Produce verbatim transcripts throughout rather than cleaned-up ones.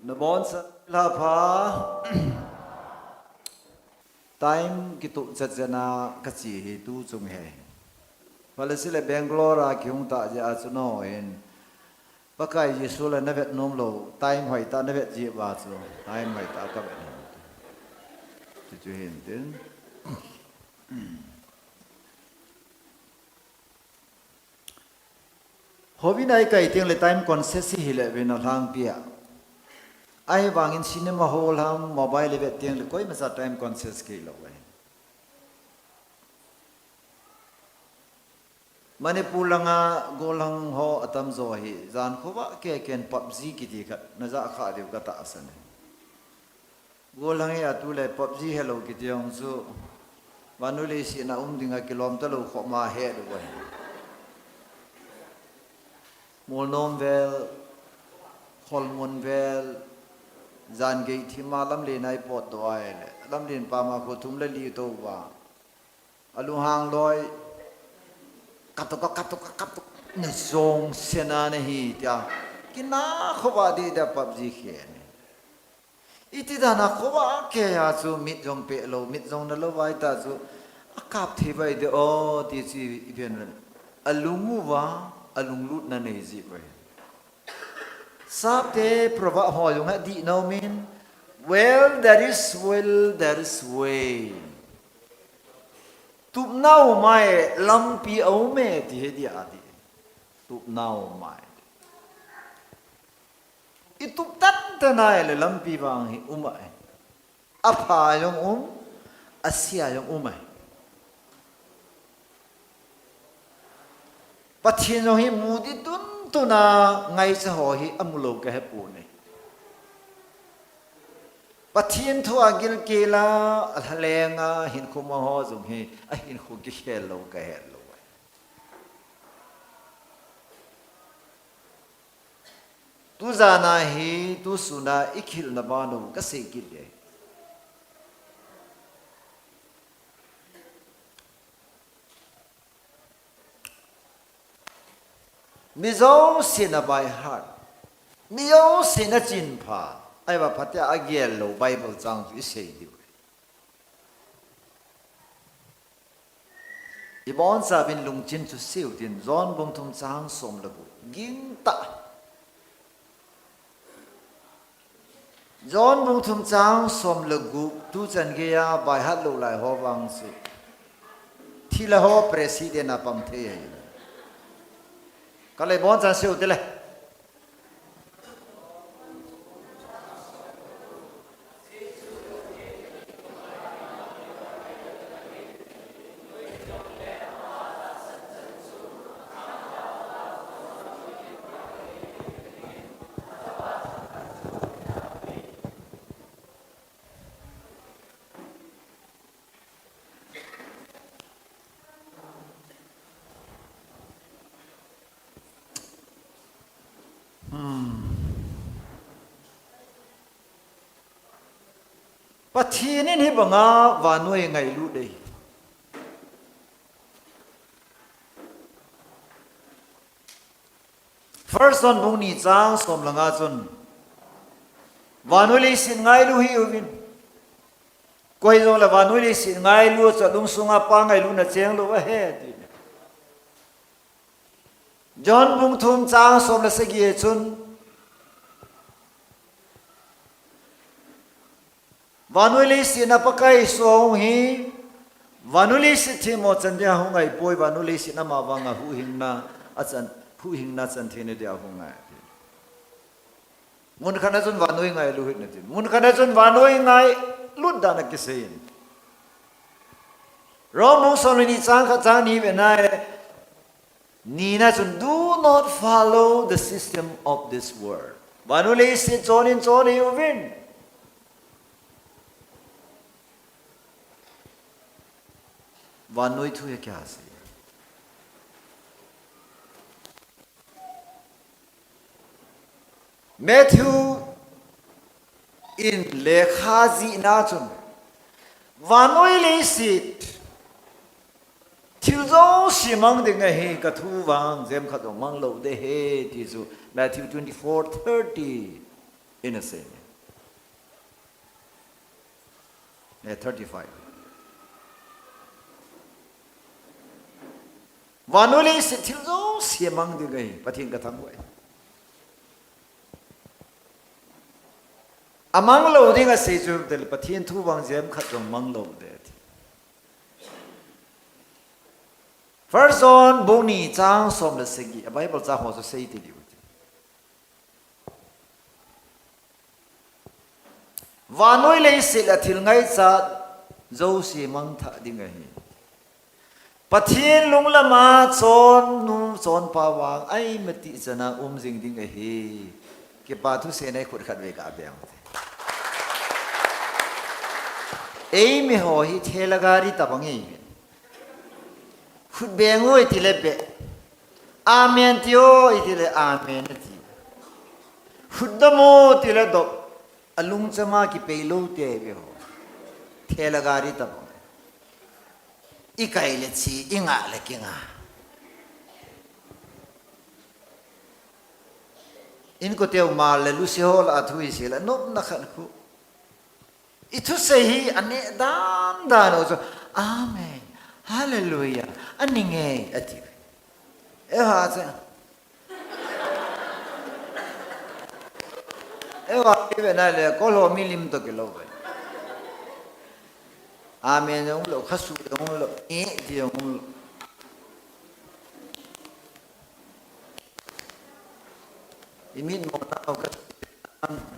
Nabonchauvin pha. Time kitup chetchet na kache hi tu chung hi. Phalesile Bangalore a kihung tah jeh a chu nangho hin Pakai Jesu le navet nom lou, time hoitah navet jeh uva chu, time hoitah kavet nom. Chuchu hin tin. Houin a ikai teng le time conscious hile vin alhangpi a. Ahivangin cinema hall ham, mobile ivet teng le koimacha time conscious kei lou ahi. Manipur langa gollhang ho atamjo hi, jan khovah kei ken PUBG kiti khat, najah kha diu katahsan e. Gollhang hi atule PUBG helou kiti jong chu, vannoi leiset a um dinga kilom talou khop ma he diu ahi. Molnom vel, Kholmun vel, jan gei thim a lamlen a ipotdoh a ahile, lamlen pam a kho thum le li tou va. Alunghang loi, katuka, katuka, katuka, na jong sena nahi tia. Kina khovah deh deh PUBG khen e. Iti dan a khovah kei a chu mit jong peh lou, mit jong nalou vai ta chu. Akap thei vai de o, ti chu iven. Alung uva, alunglutna nei ji vai. Sapte proverb ho jong adih nom in, well, there is will, there is way. Tupna um ahi, lampi aum e, ti hi dia adih. Tupna um ahi. Itup tan tan ahile lampi vang hi um ahi. Apha jong um, asia jong um ahi. Pathen jong hi mu ding tuntun a ngaicha ho hi amu lou kahe poi. Pathen thu a gilkel a, alhaleng a, hinkho mang ho jong hi, ahinkho kikhel lou kahe lou. Tujan a hi, tusun a ikihilna ban u kasei kit e. Mi jousen a by heart. Mi jousen a chinpha. Ahivang phatea agel lou Bible chang chu isei diu. Ibonchauvin lungchin chu seiu tin, John bung thum chang som le gup. Gingtah. John bung thum chang som le gup, tuchan geiya by heart lou lai ho vang chu. Thilha ho president a pang thei ahi. Kale, bonchan seiu tile. Hmm. Pathen in hibanga vannoi ngailut e. First John bung ni chang som le nga chun, vannoi leiset ngailu hih uvin. Koi jong le vannoi leiset ngailu chu alungsunga Pa ngailutna cheng lou ahi, ati. John bung thum chang som le sagi chun, vannoi leiset a Pakai Jesu ahung hi, vannoi leiset themmo chan dia hung ahipoi, vannoi leiset ama vanga huhhingna achan, huhhingna chan theina dia hung ahi. Mun khat a chun vannoi ngailu hih in ati. Mun khat a chun vannoi ngailut dan akisei in. Rom bung som le ni chang khat chang ni ven ahile, nina chun, do not follow the system of this world. Vannoi leiset chon in chon hih uvin. Vannoi thu hi kya sei. Matthew in lekha jihna chun, vannoi leiset thil jouse mang ding ahi, ka thu vang jeng khat jong mang lou ding ahi, ti chu Matthew twenty-four thirty. Ina sei ni. Eh, thirty-five. Vannoi leiset thil jouse mang ding ahi, Pathen ka thangvah e. Amang lou ding asei chu, tel Pathen thu vang jem khat jong mang lou ding ati. First John bung ni chang som le sagi, a Bible chang ho chu sei ti diu. Vannoi leiset a thil ngaichat jouse mangthah ding ahi. Pathen lunglam a chonnu chonpa vang aimati chan a um jing ding ahi. Kipa thusei nei khut khat vei kabeng. Eimi ho hi thela gari tabang e. Khut beng o iti le be. Amen ti o iti le amen ati. Khut dom o iti le dom. Alungcham a kipei lou te ve ho. Thela gari tabang. I kai le chi, i nga le kinga. Inkote u mal le luse ho la a thu i sei le nopna khat khu. I thusei hi aneh dan dan u chu, Amen, Hallelujah, ani nge, ati. E ha chu. E va, i ve na le, ko lo milim to kilou ve. Amen jong lou, khasu jong lou, e ti jong lou. I mit mo na ka,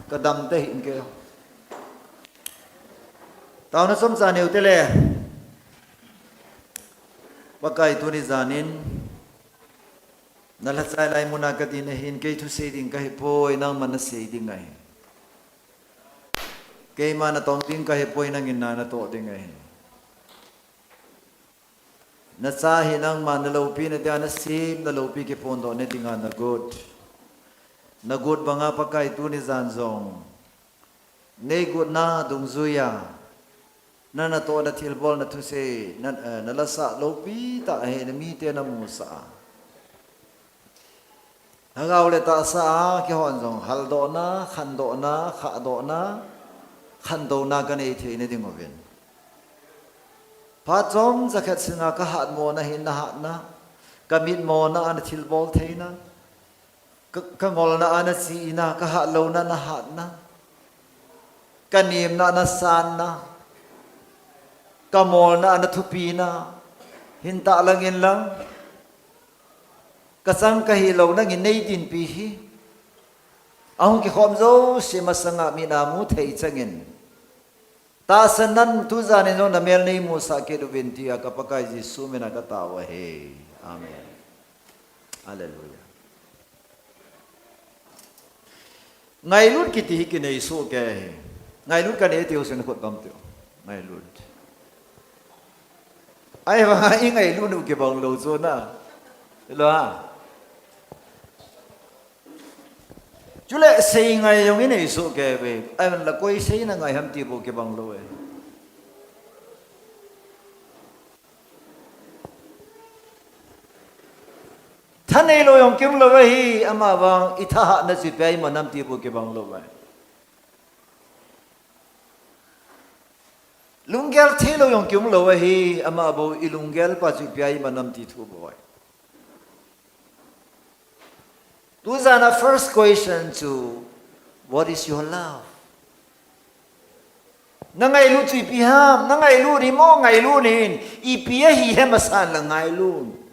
ka dam te hin ke. Taona chomcha neu te le. Pakai tuni janin. Na lhachai lai muna ka din ahin, kei thusei ding ka hi poi, nangman na sei ding ahi. Keima na tong ding ka hi poi, nangin na na toh ding ahi. Na cha hi nangman na loupi na dia na sim, na loupi kiphondoh na dinga na got. Na got banga Pakai tuni jan jong. Nei gotna dungjuia, na natohna thilbol na thusei, na, eh, na lasah loupi tah ahi na mite na musah a. Lhagao le tahsa a, kihon jong, haldohna, khandohna, khahdohna, khandouna ka nei theina ding uvin. Phat chomcha khat singa ka hatmona hin na hatna, ka mitmona a na thilbol theina, Ka, ka ngolna a na chihna, ka hatlouna na hatna, ka nemna na sanna, ka molna a na thupina, hin tah langin lang, ka chang ka hilou nangin nei dinpi hi, ahung kikhom jouse masanga min a mu thei changin, tahsan nan tujanin jong na mel nei musah kit uvin tia ka Pakai Jesu mina ka tao ahi. Amen. Hallelujah. Ngailut kiti hi kinei soh kei hi. Ngailut ka nei tiu sin khut bam tiu. Ngailut. Ahivang i ngailut u kibang lou chu na. Lo ha. Chule sei ngai jong i nei soh kei ve. Ahivang la koi sei na ngai ham ti bou kibang lou e. Thanei lou jong kium lou ahi, ama vang i thahatna chu ipi a i man ham ti bou kibang lou ahi. Lunggel thei lou jong kium lou ahi, ama bou i lunggel pa chu ipi a i man ham ti thu bou ahi. Tujan a first question chu, what is your love? Na ngailut chu ipi ham? Na ngailut hih mo, ngailut hih in. Ipi ahi hem asan la ngailut.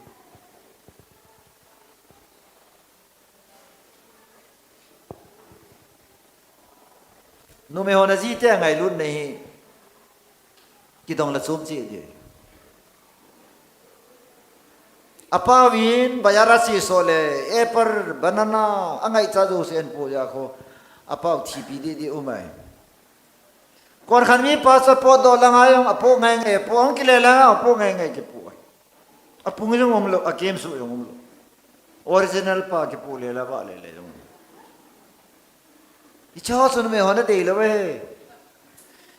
Numei hon ajite a ngailut na hi kidong la chom cheh ding. Apa uvin bazar a che soh le apple, banana, angaichat jouse ahin pu jeh a kho, apa u thipi deh deh um ahi. Kon khat mipa chu apotdoh langa jong apoh ngai ngai apoh, ahung kile langa apoh ngai ngai kipoh ahi. Apung jong um lou, akem suh jong um lou. Original pa kipoh le la vah le le jong um lou. Hiche ho chu numei hon adei lou ahi.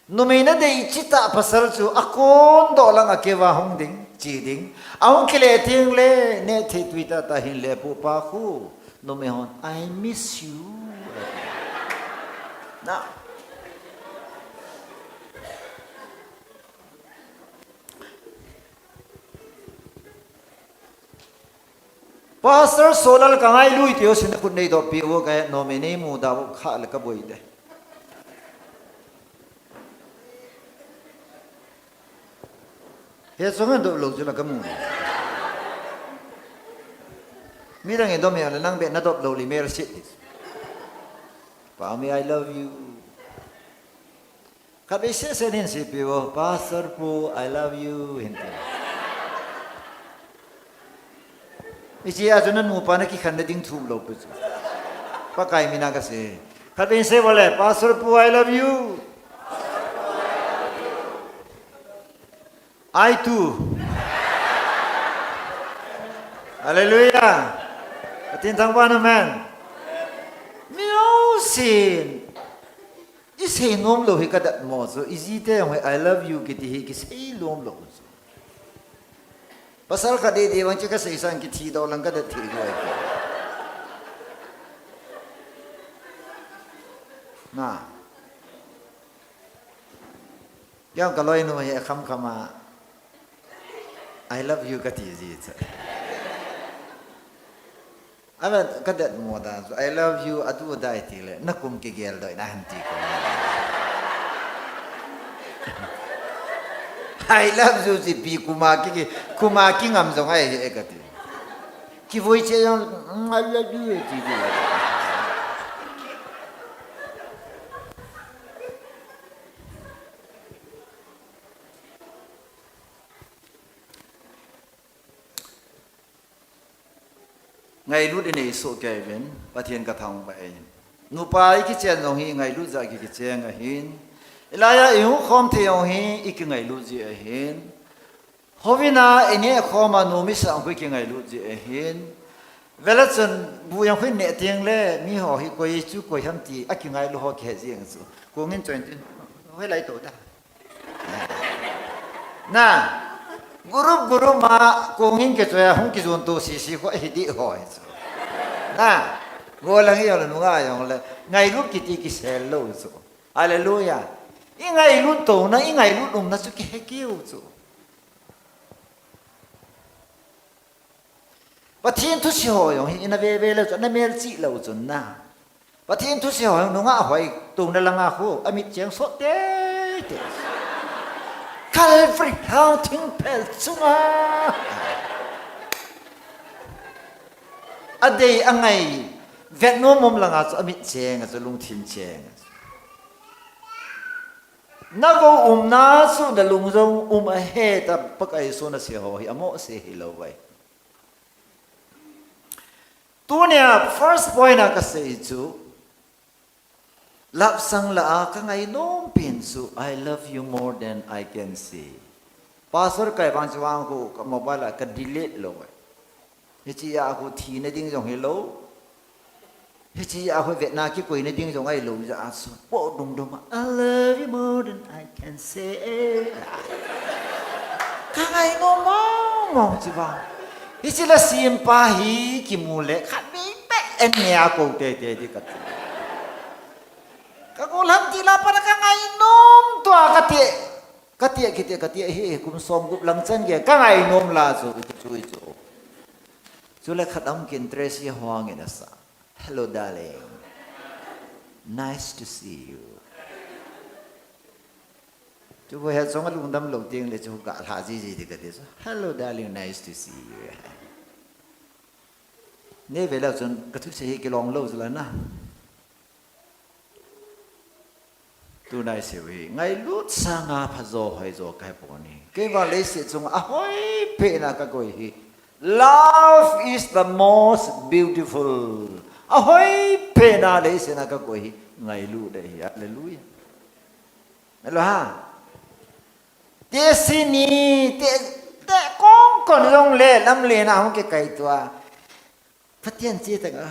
Numei nadei chitah pasal chu akondoh lang a keva hung ding, che ding. Ahung kile teng le, neh thei tui tah tah hin le apoh pa khu. Numei hon, I miss you. Na. Pastor Solal ka ngailui teu sin khut nei doh pi u ka nominee mu da u kha le ka boi de. He song an dop lou chu la ka mu. Mi dang in dom he la nang be na dop lou li mer sit. Pa mi I love you. Khat be se se nin si pi wo, Pastor Pu, I love you, hin ti. Ichi a chu na nupa na kikhen na ding thum lou pi chu. Pakai mina ka se. Khat be se wo le, Pastor Pu, I love you. I too. Hallelujah. Atin thang ba na man. Miu sin. I sei nom lou hi ka dat mo chu, i ji te jong hi, "I love you," kiti hi ki sei nom lou chu. Pasal khat dei dei vang chu ka sei sang ki thi do lang ka dat thi jo ai. Na. Yang ka loi nu hi a kham kham a, "I love you," ka ti ji chu. Amen. Ka det mo dan chu, "I love you, adu dai," ti le, "Na kum kigel doi na han ti ko." "I love you," ji pi kuma ki, ki, kuma kingam jong ai he ka ti. Kivui che jong, "Mm, I love you," ti di. Ngailut i nei soh kei uvin, Pathen ka thangvah e. Nupa i kichen jong hi ngailut jeh a ki, kichen ahin. Hilai a i hung khom thei jong hi i kingailut jeh ahin. Houin a i neh khom a nu misa jong khu i kingailut jeh ahin. Vele chun bu jong khu i neh teng le mi ho hi koi chu koi ham ti a kingailu ho kihe jeng chu. Kong in choi in tin. Hoilai to ta. Na, group group ma kong in kichoi a hung kijon to sisi kho hi di ho hi chu. Na, golang i jong le nunga jong le ngailut kiti kisel lou chu. Hallelujah. I ngailut tona, i ngailut umna chu kihe keu chu. Pathen thusei ho jong hi, i na ve ve leu chun, na melchih leu chun na. Pathen thusei ho jong nungah hoi, tuna langa khu, a mit cheng sot tei tei. Calvary lhang thingphel chunga. A dei a ngai, vet nom mom langa chu, a mit cheng a chu, lungthim cheng a chu. Na vo umna chu, na lung jong um a he ta, Pakai Jesu na sei ho hi, a mo sei hi lou vai. Tunia first point a ka sei chu, lapsang lah a ka ngainom pen chu, "I love you more than I can say." Pastor kai vang chu vang khu ka mobile a ka delete lou ai. Hichi a khu thina ding jong hi lou. Hichi a khu vetna kikoina ding jong ai lou jeh a chu. Po dum dum a, "I love you more than I can say." Ka ngainom mong mong chu vang. Hichi la simpa hi kimu le khat vei peh en nia ko tei tei di ka ti. Ka gollhang ti la pa na ka ngainom tua ka ti. Ka ti, ka ti, ka ti, hi kum som gup lang chan ge ka ngainom la chu, chu, chu. Chule khat a hung ki interest hi hong in a sa. "Hello, darling. Nice to see you." Chu ko he chong a lungdam lou teng le chu ka lha ji ji di ka ti chu. "Hello, darling, nice to see you." Nei ve leu chun ka thusei hi kilong lou chu la na. Tunai sei u hi, ngailut sanga phajo hoijo kahe pon ahi. Kei vang leiset chunga ahoi pen a ka koi hi. Love is the most beautiful. Ahoi pen a leiset a ka koi hi. Ngailut ahi. Hallelujah. Hello ha. Te sini, te, te kong kon jong le, lamlen a hung kikai tua. Pathen che teng a.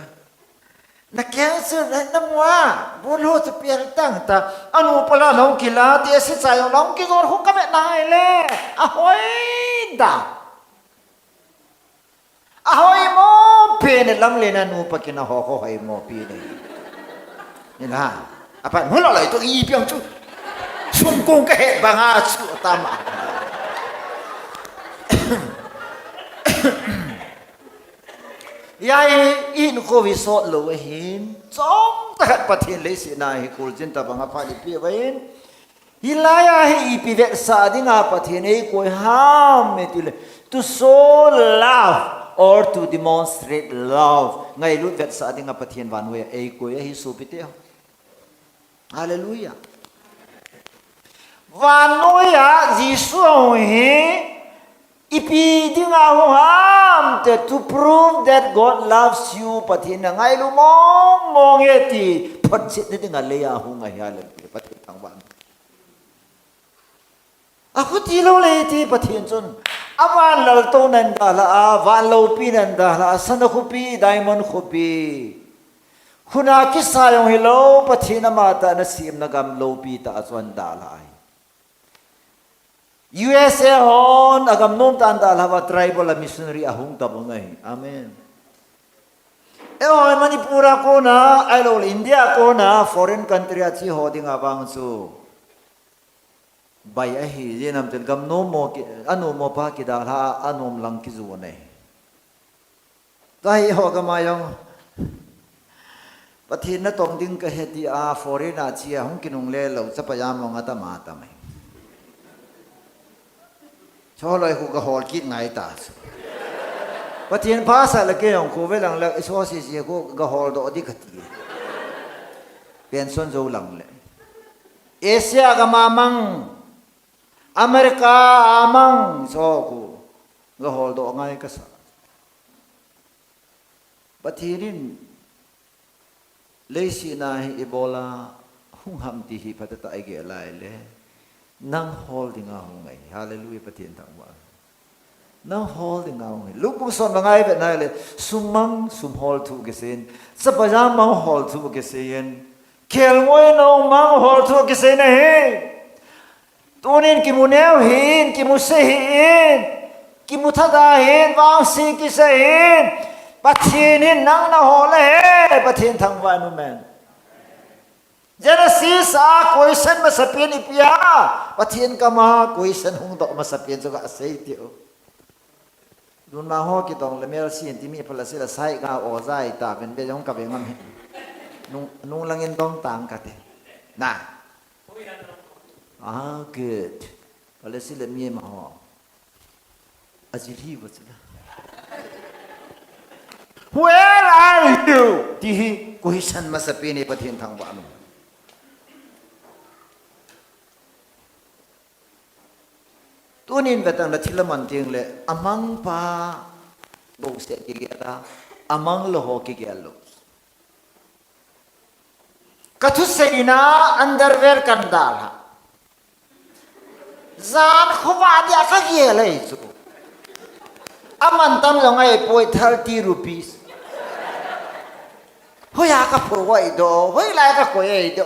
Na keng chu na, na mu a, bu lo chu pial tang ta. A nu pa la long kila, ti a si cha yong long ki zor hu ka ve nai le. A hoi da. A hoi mo pi ne lamlen a nu pa kin a ho ho hoi mo pi ne. Ni na. Apan hula lai tu ipi ang chu. Sum kong kahet banga chu tama. Yai in ko vi sot lo hin. Chom ta khat Pathen leiset na hi kul jin ta banga pha ni pi va hin. Hilai a hi ipi vetsah dinga Pathen eikoi ham e tile, to show love or to demonstrate love. Ngailut vetsah dinga Pathen vannoi a eikoi ahi sopite ho. Hallelujah. Vannoi a Jesu hung hi ipi dinga hung ham te, to prove that God loves you, Pathen na ngailu mong mong e ti photchetna dinga lei a hung ahi, hallelujah. Pathen thangvah. Akhuti lou lei ti Pathen chun. Avan laltouna in dalha a, van loupi in dalha a, sana khopi, diamond khopi. Khuna kisa jong hilou, Pathen amatah na semna gam loupi tah a chun dalha ahi. U S A hon agam nom tah in dalha uva tribal a missionary ahung tabang ahi. Amen. Eihon Manipur a kona, ahilou le India a kona, foreign country a che ho dinga vang chu bai ahi, jeh inem itile gam nom mo ki, anom mo pa kidalha a, anom lang kijon ahi. Tua hi ho gam a jong Pathen natong ding kahe ti a, foreign a che a hung kinungle lou, chapa jam mong atam atam ahi. Choloi khu gahol kit ngai ta chu. Pathen phasah le kei jong khu ve lang le, iso sese khu gahol doh di kati. Pension jou lang le. Asia gam a mang, America a mang, so khu gahol doh ngai kasa. Pathen in leiset na hi ibola hung ham ti hi phatah a igel lai le, nang hol dinga hung ahi. Hallelujah, Pathen thangvah. Nang hol dinga hung ahi. Luke bung som le nga ivet na le, sum mang sum hol thu kisei in, chapa jam mang hol thu kisei in, kelngoi nou mang hol thu kisei in ahi. Tunin kimu neo hih in, kimu se hih in, kimu thada hih in, vangse kisa hih in, Pathen in nang nahol ahi, Pathen thangvah in um hen. Genesis a question masapen ipi ham, Pathen kam a question hung doh masapen chu gasei diu. Tun ma ho kidong le melse in ti mi phalasi le sai ga o jai ta ven be jong kave ngam hi. Nung, nung lang in dong tang kate. Na. Ah, good. Phalasi le mi ma ho. Ajil hi va chila. Where are you? Ti hi question masapen hi Pathen thangvah in um. Tunin vetang na thil aman teng le, amang pa bouseh kigel a, amang lou ho kigel lou. Ka thuseina underwear kan dalha. Jan khovah dia kagel ahi chu. Aman tam jong ahipoi, thirty rupees. Hoiya kapho ahi do, hoilai kakoi ahi do,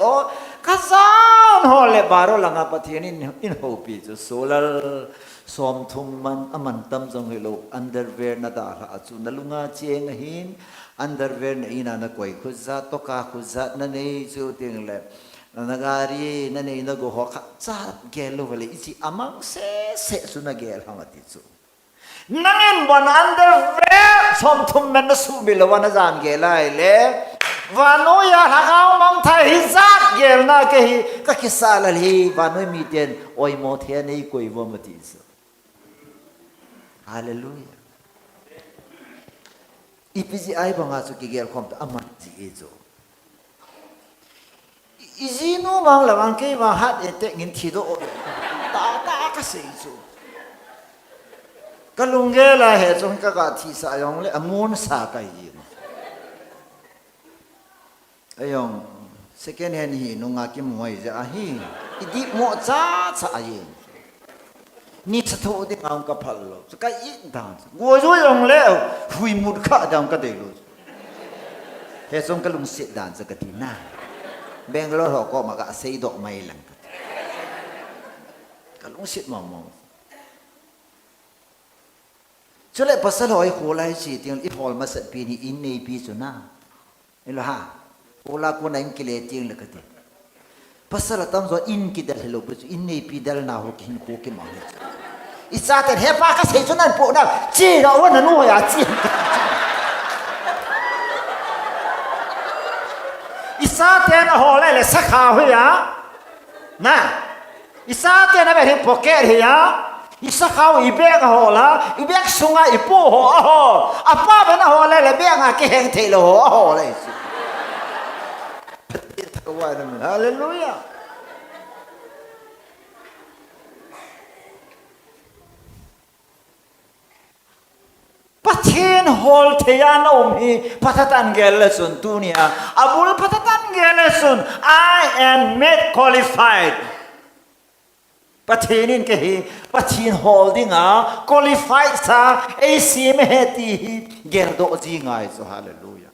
kajan ho le baro langa Pathen in, in houpi chu, solal somthum man, aman tam jong hilou, underwear nadalha a chu, nalunga cheng ahin, underwear na ina nakoi khu jat, toka khu jat nanei chu teng le, nagari, nanei nago ho khat jat gel lou vale, ichi amang sese chu nagel ham ati chu. Nangin bon underwear somthum man nasuhmil lou a najan gel lai le, vannoi a lhagao mangthah hijat gelna kei hi kakisah lal hi, vannoi miten oimo thei a neikoi uvam ati chu. Hallelujah. Ipi jeh a hibanga chu kigel khom ta aman jeh e chu. I, ijinu mang le mang kei vang heart attack in thi doh o. Ta, ta kasei chu. Kalunggel a he chung kaga thisah jong le amun sa kahi jin. Ajong second hand hi nunga kimu ahi jeh ahi. Idip mo chacha ahi. Nisa tho ding ang kaphal lou. Chu ka it dan. Go jo jong le hui mut kha dan kadei lou. He chung kalungset dan chu kati na. Bangalore ho koma kasei doh mai lang kati. Kalungset mong mong. Chule pasal ho ikholai chi teng ihol masat pi ni in neipi chu na. Ilo ha. Ola kona in kile teng le kati. Pasal atamjo in kidel hilou pi chu, in neipi delna ho kihin ko kimang hi chu. Ichaten, "He pa, kasei chu nahin poh na, che da o, nanu hoiya che." Ichaten ahol le, le sakha hoiya. Na. Ichaten avet hi pocket hiya. Isakha u ibag ahol a, ibag sunga ipo ho ahol. Apa ben ahol le, le bag a kiheng theilou ho ahol le. Hallelujah. Pathen hol theiya na um hi, phatah tah in gel le chun tunia. Abul phatah tah in gel le chun, "I am made qualified." Pathen in kei hi, Pathen hol dinga qualified sa, eisem ahi ti hi geldoh ji ngai chu, hallelujah.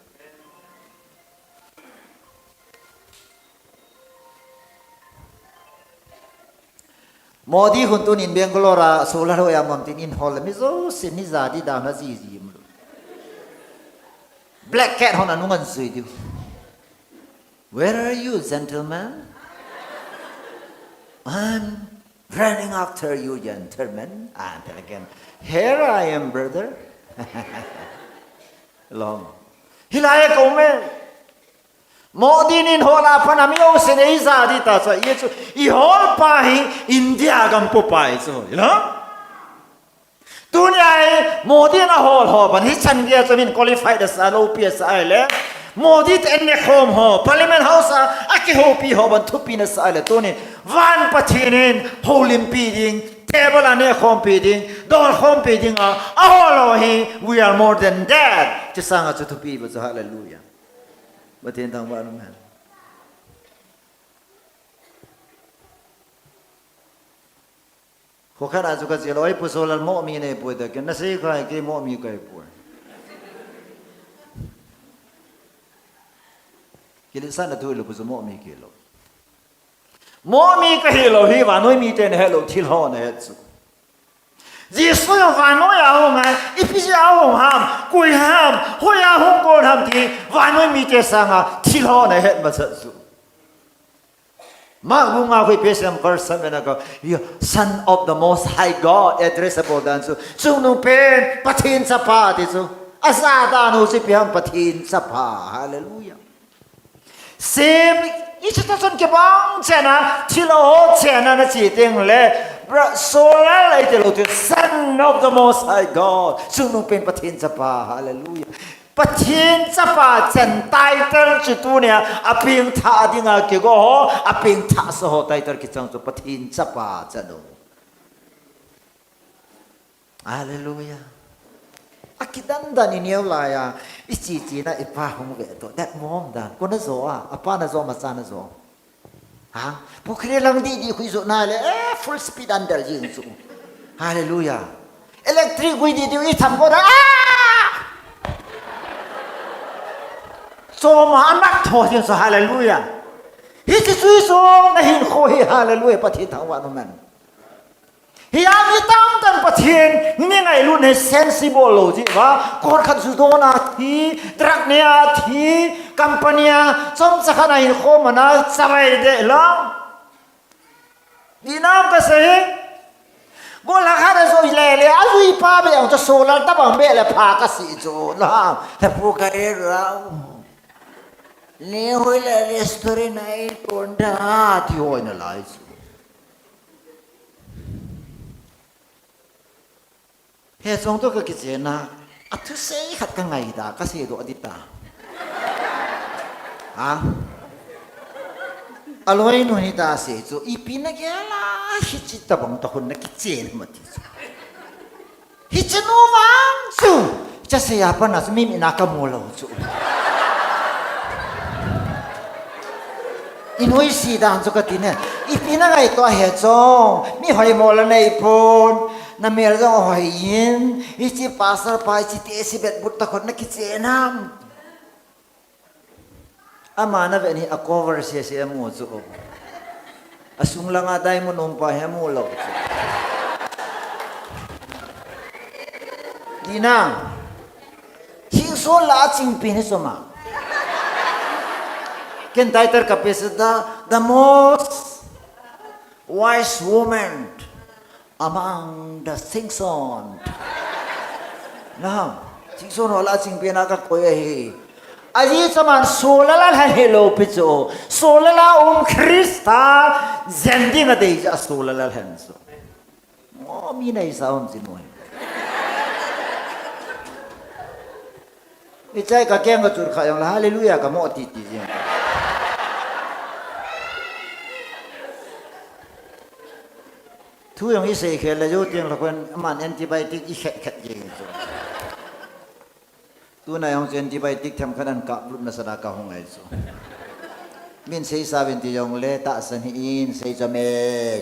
Modi hun tunin Bangalore a solar hoiya um am tin in hol le mi jousen ni ja di dan a jiji um lou. Black cat hon anung an jui diu. "Where are you, gentlemen?" "I'm running after you, gentlemen." And again, "Here I am, brother." Long. Hilai a ko me. Modi in in hol a pat a mi jousen eija di ta chu, i chu, i hol pa hi India gam po pa i chu, you know? Tunia hi Modi in ahol ho ban, hichan geiya chu min qualified asa, loupi asa ahile. Modi te in nekhom ho, Parliament House a, akihoupi ho ban thupi nasa ahile. Tunin, van Pathen in, houlimpi ding, table a nekhompi ding, dolkhompi ding a, ahol ho hi, we are more than that. Chu sanga chu thupi ba chu, hallelujah. Pathen thangvah in um hen. Kho khat a chu ka che lou, "Oi, Pu Solal, moh mi nei poi," tia, "Kei na sei khai, kei moh mi kahi poi." Kiletsahna thu lou pu chu moh mi kahi lou. Moh mi kahi lou hi, vannoi miten ahe lou, thil hon ahe chu. Jesu jong vannoi a hung e, ipi jeh a hung ham, koi ham, hoiya hung kon ham ti, vannoi mite sanga thil hon ahet masat chu. Mark bung nga khu ipi asei em, verse seven a koi, "You Son of the Most High God," address abol dan chu. Chungnungpen Pathen chapa ti chu. Ajah dan u chu ipi ham, Pathen chapa. Hallelujah. Same, hiche tah chun kibang chan a, thil aho chan a na che teng le, bra, Solal a iti lou ti, Son of the Most High God. Chungnungpen Pathen chapa. Hallelujah. Pathen chapa chan title chu tunia, apengthah dinga kigo ho, apengthahsa ho title kichang chu Pathen chapa chan u. Hallelujah. Akidan dan i neo laiya, i che che na i pa hung ve to. That mom dan. Koi na jo a, apa na jo, macha na jo. Ha? Pukhri lang di di khu i jo na le, eh, full speed under jing chu. Hallelujah. Electric gui di di i tham ko da. Ah! Choma anak tho jing chu, hallelujah. Hiche chu i jo na hinkho hi, hallelujah. Pathen thangvah in um hen. Hia mi tamtah in Pathen ni ngailutna hi sensible lou jeh uva, koi khat ju dona thi, drug nea thi, company a chomcha khat a hinkho mana chavai deh lou. Dinam kasei hi. Gollhang khat a jui le le, ajui pa beh ang chu Solal tabang beh le pha kasei chu. Na, na pu ka e rau. Ne hoi le restaurant a ei ton da, ti hoi na lai chu. He chong to ka kichen a, athusei khat ka ngai da, ka seidoh di ta. Ha? Aloi nu hi ta sei chu, ipi na gel a, hiche tabang tah khun na kichen ma ti chu. Hiche nu vang chu, cha sei a pat na chu mi mit na ka mu lou chu. I nuisat dan chu ka ti ne. Ipi na ngaito a he chong. Mi hoimo la nei pon. Na mel jong hoi in. Hiche pastor pa hiche te si bet but tah khun na kichen ham. Ama na vet hi a cover sese amu chu. Asung langa diamond um pa hi amu lou chu. Dina. Thingson la a chingpi ni soma. Ken title ka pe chu the, the most wise woman among the Simpson. Na, Simpson ho lah a chingpen a ka koi ahi. Ajeh chu aman soh le la lhen hilou pi chu. Soh le la um Christa jen ding a dei chu soh le la lhen chu. Mo mi nei sa um chin mo. Hiche a ka keng ka chul kha jong le hallelujah ka mo titi jing. Thu jong i sei khel le jou teng le kon aman antibiotic i khet khet jing chu. Tuna jong chu antibiotic themkhat ahin kap lut nasa a ka hung ahi chu. Min sei sa uvin ti jong le tahsan hih in sei chu amen.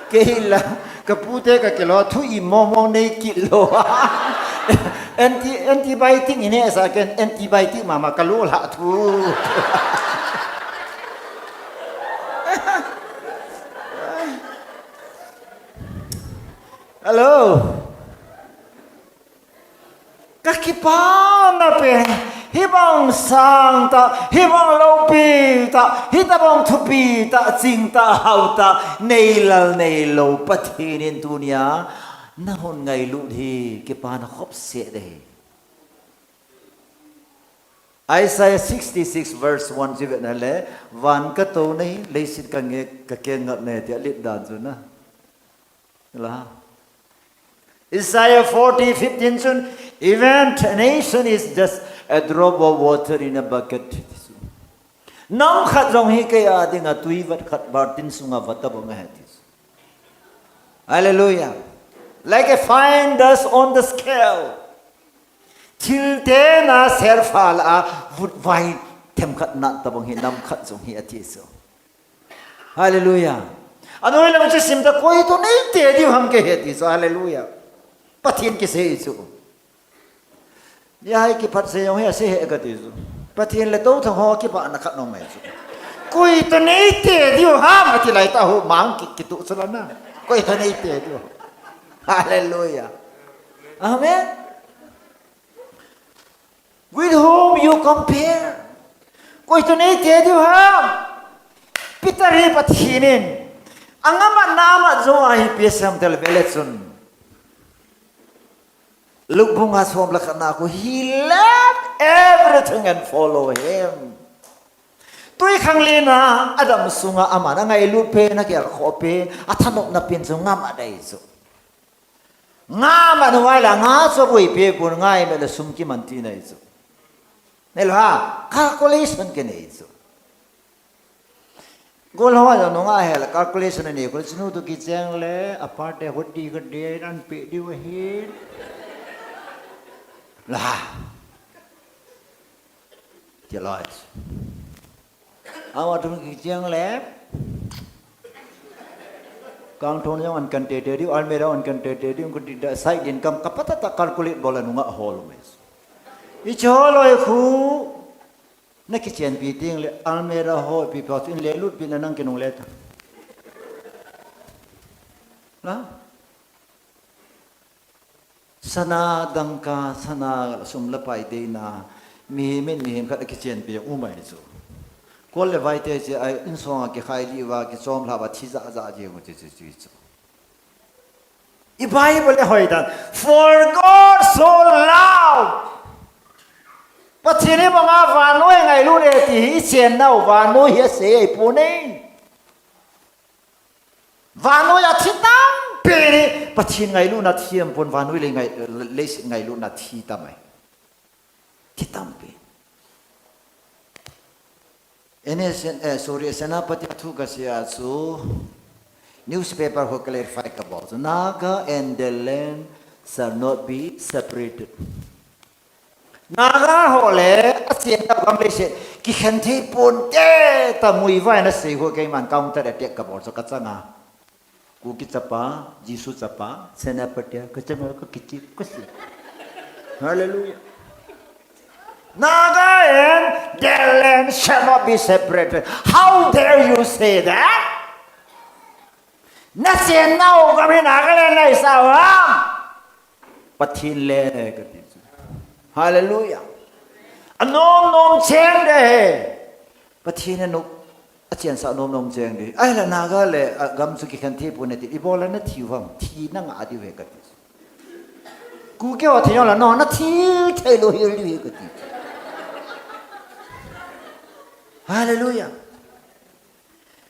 Kei la, ka pute ka kilo thu i mong mong nei kit lou. Anti, antibiotic i neh sa ken antibiotic mama ka lo la thu. Hello. Ka kipana pen, hibang sang tah, hibang loupi tah, hitabang thupi tah, ching tah, hao tah, nei lal nei lou Pathen in tunia na hung ngailut hi kipana khop seh ding ahi. Isaiah sixty-six verse one chu i vet na le, van ka tou nei, leiset ka nge, ka keng ngap nei, tia let dan chu na. La. Isaiah forty fifteen chun, even a nation is just a drop of water in a bucket. Nam khat jong hi kei a dinga tui vat khat baltin sunga vat tabang ahi ti. Hallelujah. Like a fine dust on the scale. Thil tena selfa lah a vut vai themkhat nat tabang hi nam khat jong hi ati chu. Hallelujah. Anoi lam chu sim ta koi toh nei te diu ham kei he ti chu. Hallelujah. Pathen kisei chu. Ni hai kiphat sei jong hi asei he ka ti chu. Pathen le tou thang ho kipana khat nong mai chu. Koi toh nei te diu ham ati lai ta ho mang ki, kitu chu la na. Koi toh nei te diu. Hallelujah. Amen. With whom you compare? Koi toh nei te diu ham? Peter hi Pathen in angam a nam a jo a hi P S M tel vele chun. Luke bung nga som le khat na khu, he left everything and follow him. Tui khanglen a, adam sunga aman angailut pen, agelkhoh pen, athanopna pen chu ngam a dei chu. Nga man uva la, nga chu abuipi pon, nga imat le sum kiman tina ahi chu. Nei lou ham, calculation kinei chu. Golhang ho jong nunga hel calculation anei, kol chinu toh kicheng le, apate hot di ka di, an pe diu ahi. La. Ti loi. Ama toh kicheng le. Kangthong jong an kan tete diu, almirah an kan tete diu, kan ti da side income ka patah tah calculate bol a nunga hol um e. Hiche ho loi khu, na kichenpi teng le, almirah ho pi pa in le lut pi na nang kinung le ta. Na? Sana dangka, sana sum le pai deina, mihem in mihem khat akichenpi um ahi chu. Kol le vai te chu a insung a kikhai lih uva, kichom lha uva, thi ja ja jeng u chu chu chu chu. I Bible a hoidan, for God so loved. Pathen in banga vannoi angailut e ti hi i chennau vannoi hi asei ahi pon e. Vannoi a thi tampi hi Pathen ngailutna thi ahi pon, vannoi le ngai, le, le ngailutna thi tam ahi. Thi tampi. N S, eh, sorry, Senapati a thu kasei a chu newspaper ho clarify kabol chu, Naga and the land shall not be separated. Naga ho le achenna gam leiset kikhen thei ponte, ta muivah in asei ho keiman counter attack kabol chu kachanga. Kuki chapa, Jesu chapa, Senapati a, kachanga kakichip, kasei. Hallelujah. Naga and the land shall not be separated. How dare you say that? Nachennau gam hi Nagaland nahisah u ham? Pathen le kati chu. Hallelujah. Anom nom cheng ding ahi. Pathen in anop, achensah nom nom cheng ding ahi. Ahile Naga le agam chu kikhen thei pon nati. Ibola nathi u ham? Thi nangah diu ahi kati chu. Kuki ho thi jongle nangho nathi thei lou hel diu ahi kati. Hallelujah.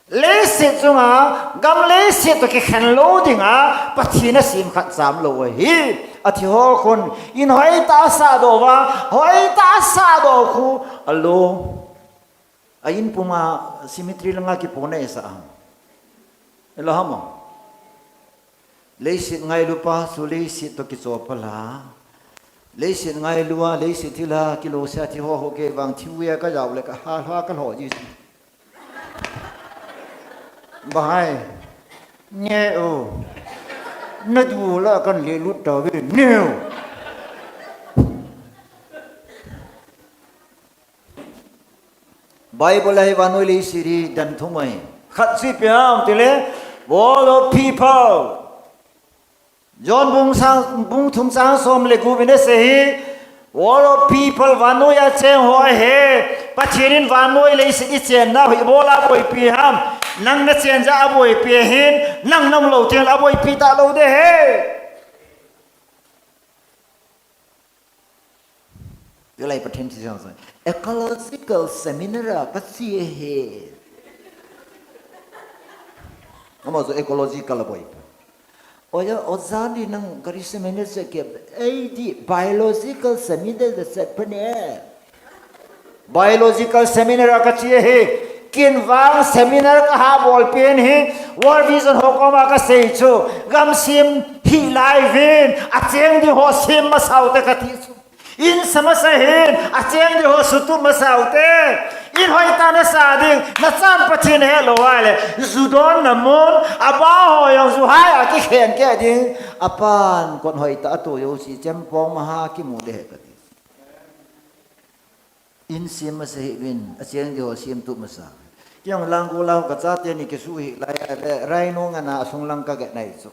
Leiset chunga gam leiset toh kikhen lou dinga Pathen asem khat cham lou ahi. Athi ho khun in hoitah a sahdoh uva, hoitah a sahdoh khu alo. A in puma cemetery langa kipohna isah ham? Elo ham? Leiset ngailupa chu leiset toh kichopal a, leiset ngailua, leiset thila kilosea thi ho ho kei vang thi uva kajao le kahalha kalhoh ji chu. Bahai. Nge o. Nadu la kan lelut tauve. Neo. Bible a hi vannoi leiset hi dan thum ahi. Khat chu ipi ham tile, world of people. John bung sang, bung thum chang som le gup in asei hi, world of people, vannoi a cheng ho ahi. Pathen in vannoi leiset ichenna hi ibola aboipi ham? Nang nachen jeh a aboipi ahin, nang naum lou teng le aboipi talou ding ahi. Tulai Pathen thi jong jong. Ecological seminar a kache ahi. Ama chu ecological aboi. Oja, oja ni nang gari seminar che ke, eidi biological seminar da che pane. Biological seminar a kache ahi. Ken vang seminar kaha bol pen hi, World Vision ho koma kasei chu. Gam sem hih lai uvin, acheng ding ho sem masa ute kati chu. In sa masa hih in, acheng ding ho sutup masa ute. In hoitah nasah ding, nachan Pathen ahet lou ahile, ju donna mun, abah ho jong ju hai a kikhen keh ding. Apan kot hoitah a atoh jouse chempong maha kimu ding ahi kati. In sem masa hih uvin, acheng ding ho sem tup masa. Kei jong lang go lau, kachate ni kisuh hih lai a le, rhino ngana asung lang kaget nai chu.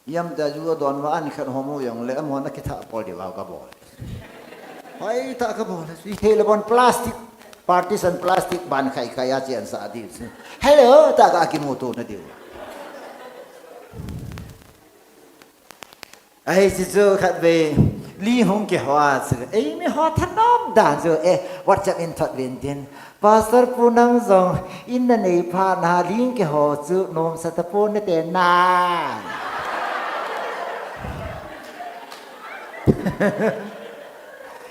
Ijemtia ju adon uva an khat hom u jongle, amahon akithah pol diu va kabol. Hoitah kabol. Ithei le bon plastic, partition plastic ban khai khai a chensah diu chu. Hello, tah a kimuto na diu. Ahi, chuchu khatvei, ling hung kiho a chu, eimi ho thanom dan chu, eh, WhatsApp in thot uvin tin. Pastor pu nang jong, in nanei phat na ling kiho chu, nomsa tapon nate na.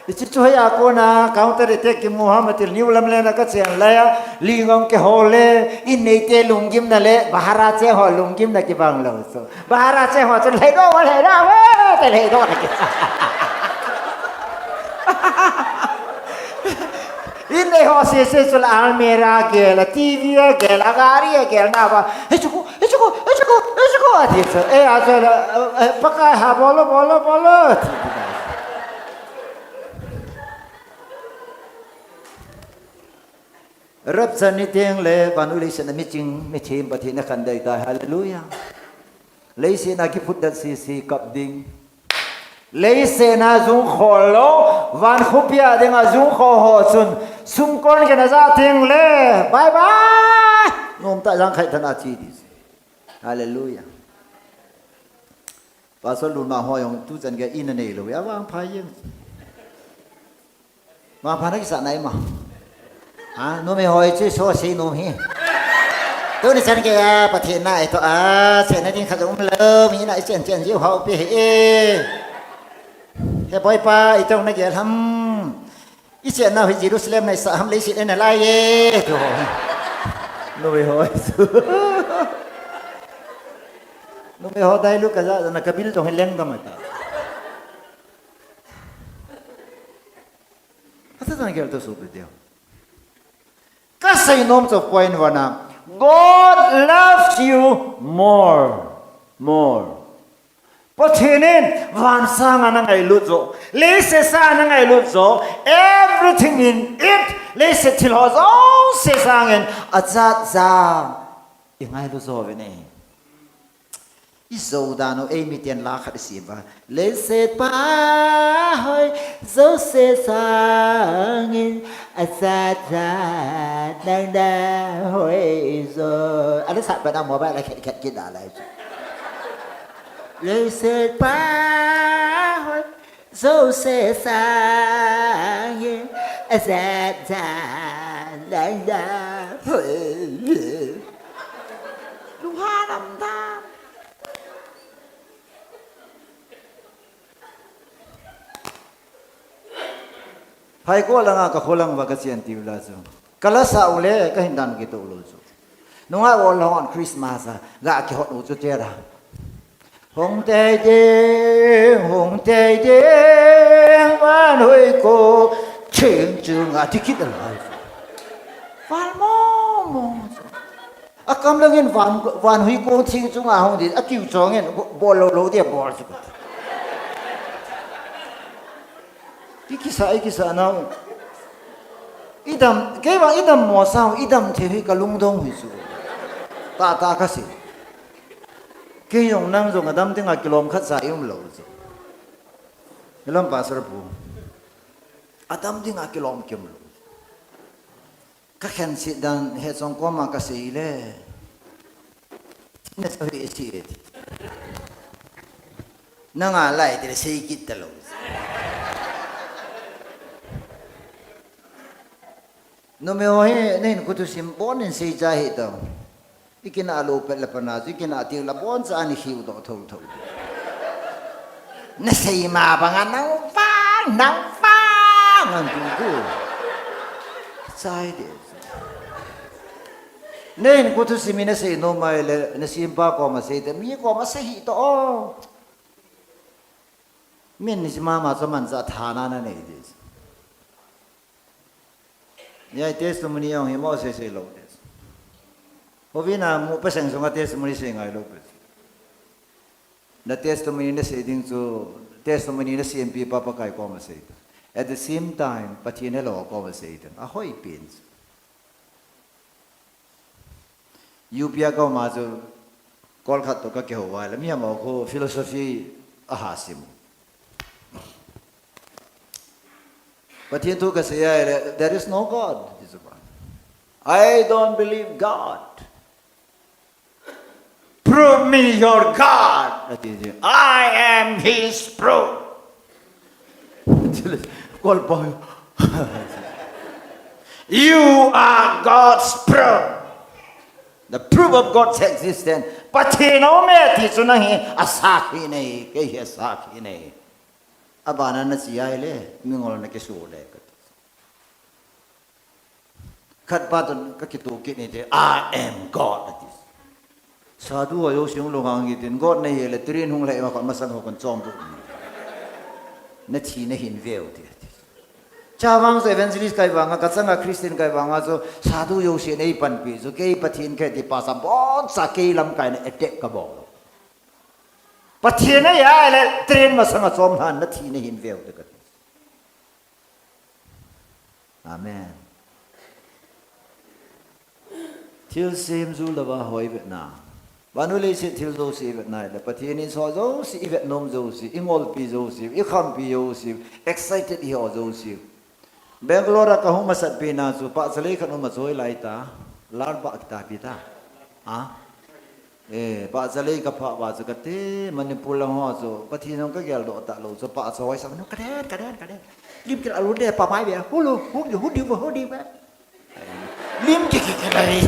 Hichu chu hoi a kona, counter attack kimu ham atil, New Lamlen a kachen lai a, ling jong kiho le, in neite lunggimna le, bahar a che ho lunggimna kibang lou chu. Bahar a che ho chu lheidoh, lheidoh, eh, te lheidoh na ki. In nei ho sese chu la almirah gel a, TV a gel a, gari a gel na ba. Hichu ko, hichu ko, hichu ko, hichu ko, ati chu. Eh, a chu la, eh, Pakai ha bolo, bolo, bolo. Ati chu. Rapture ni teng le, vannoi leiset a miching, mithem Pathen in akhen dei tai. Hallelujah. Leiset a kiphutdet sese kap ding. Leiset a jung khol lou, van khopi a dinga jung khol ho chun, sumkon gei na ja teng le, bye bye. Nomtah jangkhai tah a che ding. Hallelujah. Pastor Lunma ho jong tuchan gei in anei lou, avangpha jeng. Vangpha na kisah nai ma. Ha, numei ho chu so sei nom hi. Tuni chan gei a, Pathen na ito a, chenna ding khat jong um lou, mi na ichen chen jiu ho pi hi e. He boipa, itong na gel ham. Ichenna hi Jerusalem na isah ham, leiset na lai e. Tu ho. Numei ho chu. Numei ho dai lu kaja na kabil tong hi leng gam ata. Asa tang gel to su pe deu. Kasei nom chu point one a, God loves you more. More. Pathen in van sang a nangailut jo. Leiset sang a nangailut jo. Everything in it. Leiset thil ho jouse sang in ajat jat. Ingailu jo uve ne. I zo dan u, ei miten la khat i sim uva. Leiset pa hoi, Joseph sangin, a zat zat, nang na hoi zo. A la sat pa na mobile la khet khet kit da lai. Leiset pa hoi, Joseph sangin, a zat zat, nang na hoi. Lunghan um dan. Phaikol langa ka kholang uva ka chen tiu la chu. Ka la sa u le ka hin dan kito lou chu. Nunga o long on Christmas a ga kihot u chu tera. Hung tei ding, hung tei ding, van hui ko, ching chunga ti kit lai. Val mo mo. A kam langin van, van hui kong thing chunga hung di, a kiu chongin, bol lou lou dia bol chu. I kisa, i kisa nau. I dam, kei vang i dam mo sao, i dam thei hi ka lungdong hi chu. Ta, ta ka si. Kei jong nang jong a dam dinga kilom khat sa i um lou chu. Kilom pastor pu. A dam dinga kilom kim lou. Ka khen sit dan he chong koma ka sei le. Na sa hi si e. Nanga lai te sei kit ta lou. Numei ho hi, na hin kuthu sim bon in sei cha hi tau. I kina lou pet la pana, i kina ti la bon cha ni hiu do tho tho. Na sei ma banga nang vang, nang vang, an tu tu. Chai de. Nei, kuthu simi na sei nom mai le, na simpa koma sei te, mi koma sei hi to o. Min ni sima ma cho man cha thana na nei de. Yai testimony jong hi mo sei sei lou de. Hovina mu pa seng sunga testimony sei ngai lou pe. Na testimony na sei ding chu, testimony na sei M P pa Pakai koma sei ta. At the same time, Pathen helou koma sei ta. A hoi pen chu. U P a koma chu, kol khat to ka kihou vai la, mi amo khu philosophy a ha sim. Pathen thu ka sei ai le, there is no God. I don't believe God. Prove me your God. Ati, I am his proof. Kol pa. You are God's proof. The proof of God's existence. Pathen a um e ti chu nang hi asakhi nei, kei hi asakhi nei. Abana na chi ai le, mingol na kisu le ka. Khat pa tun ka kitu kit ni te, I am God, ati. Sadhu ho jouse hung lunghang hi tin, God na hi le, train hung lei ma khat masang ho kan chom tu. Na thi na hin veu ti, ati. Chavang chu evangelist kai vanga, ka changa Christian kai vanga chu, sadhu jouse nei panpi chu, kei Pathen kei ti pa sa bon sa kei lamkai na attack ka bol. Pathen a ya le, train masanga chom han na thi na hin veu ti ka ti. Amen. Thil sem ju lova hoi vetna. Vannoi leiset thil jouse i vetna le Pathen in so jouse i vet nom jouse, i ngolpi jouse, i khampi jouse, excited i ho jouse. Bangalore a ka hung masat pi na chu pahcha lei khat um a choi lai ta. Lar ba kita pi ta. Ha? Eh, pahcha lei ka phah va chu kate, Manipur lang ho chu, Pathen jong ka gel doh ta lou chu, pahcha hoi sa, ka den, ka den, ka den. Lim kil alu de pa mai ve, hulu, hudi, hudi, hudi ve. Lim ki ki ki lai.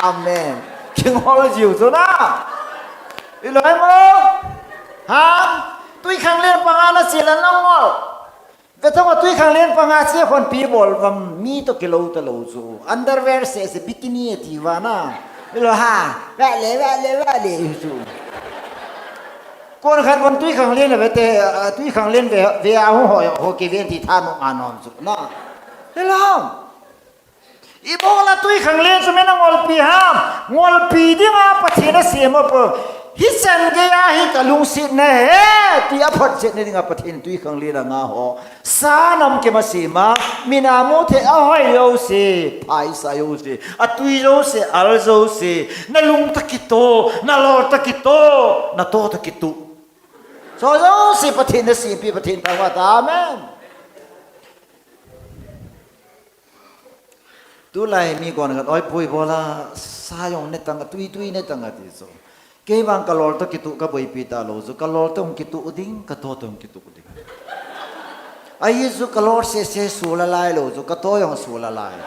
Amen. King hol jiu chu na. I loi mo. Ha? Tui khang len pa nga na sila na ngol. Ve thong a tui khang len panga che khon pi bol vam mi to kilou ta lou chu. Underwear se se bikini e ti va na. Lo ha. Va le, va le, va le chu. Kon khat von tui khang len ve te, a, tui khang len ve, ve a ho ho ho ke ven ti tha no anom chu na. Hello. Ibola tui khang len chu mena ngolpi ham, ngolpi dinga Pathen a sem a po. Hichan geiya hi kalungsetna ahi, ti aphotchetna dinga Pathen twikhanglen a nga ho. Sa nam kimasem a, min amu thei a hoi jouse, phaisa jouse, atwi jouse, al jouse, nalung toh kitoh, nalol toh kitoh, nato toh kitoh. Chujouse Pathen nasempi, Pathen thangvah ta, amen. Tulai mi kon khat, oi pui bola, sa jong ne tang, tui tui ne tang ati chu. Kei vang kalol toh kitoh kaboipi talou chu, kalol toh kitoh ding, kato toh kitoh ding. Ahi chu kalol sese sulha lailou chu, kato jong sulha lai.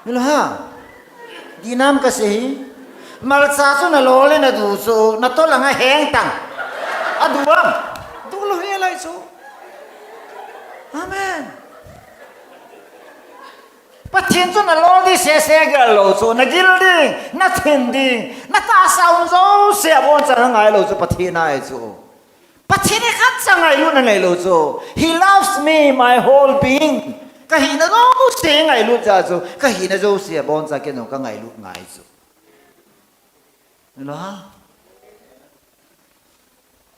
Milo ha? Dinam kasei hi. Malcha chu nalol le nadu chu, nato langa heng tang. Adu am. Dulou he lai chu. Amen. Pathen chu nalol ding sese gel lou chu, nagil ding, nathin ding, natahsa um jouse abonchan nangai lou chu Pathen ahi chu. Pathen hi khatcha ngailutna neilou chu. He loves me, my whole being. Kahina jouse ngailut jeh chu, kahina jouse abonchan kei jong kangailut ngai chu. Milo ha?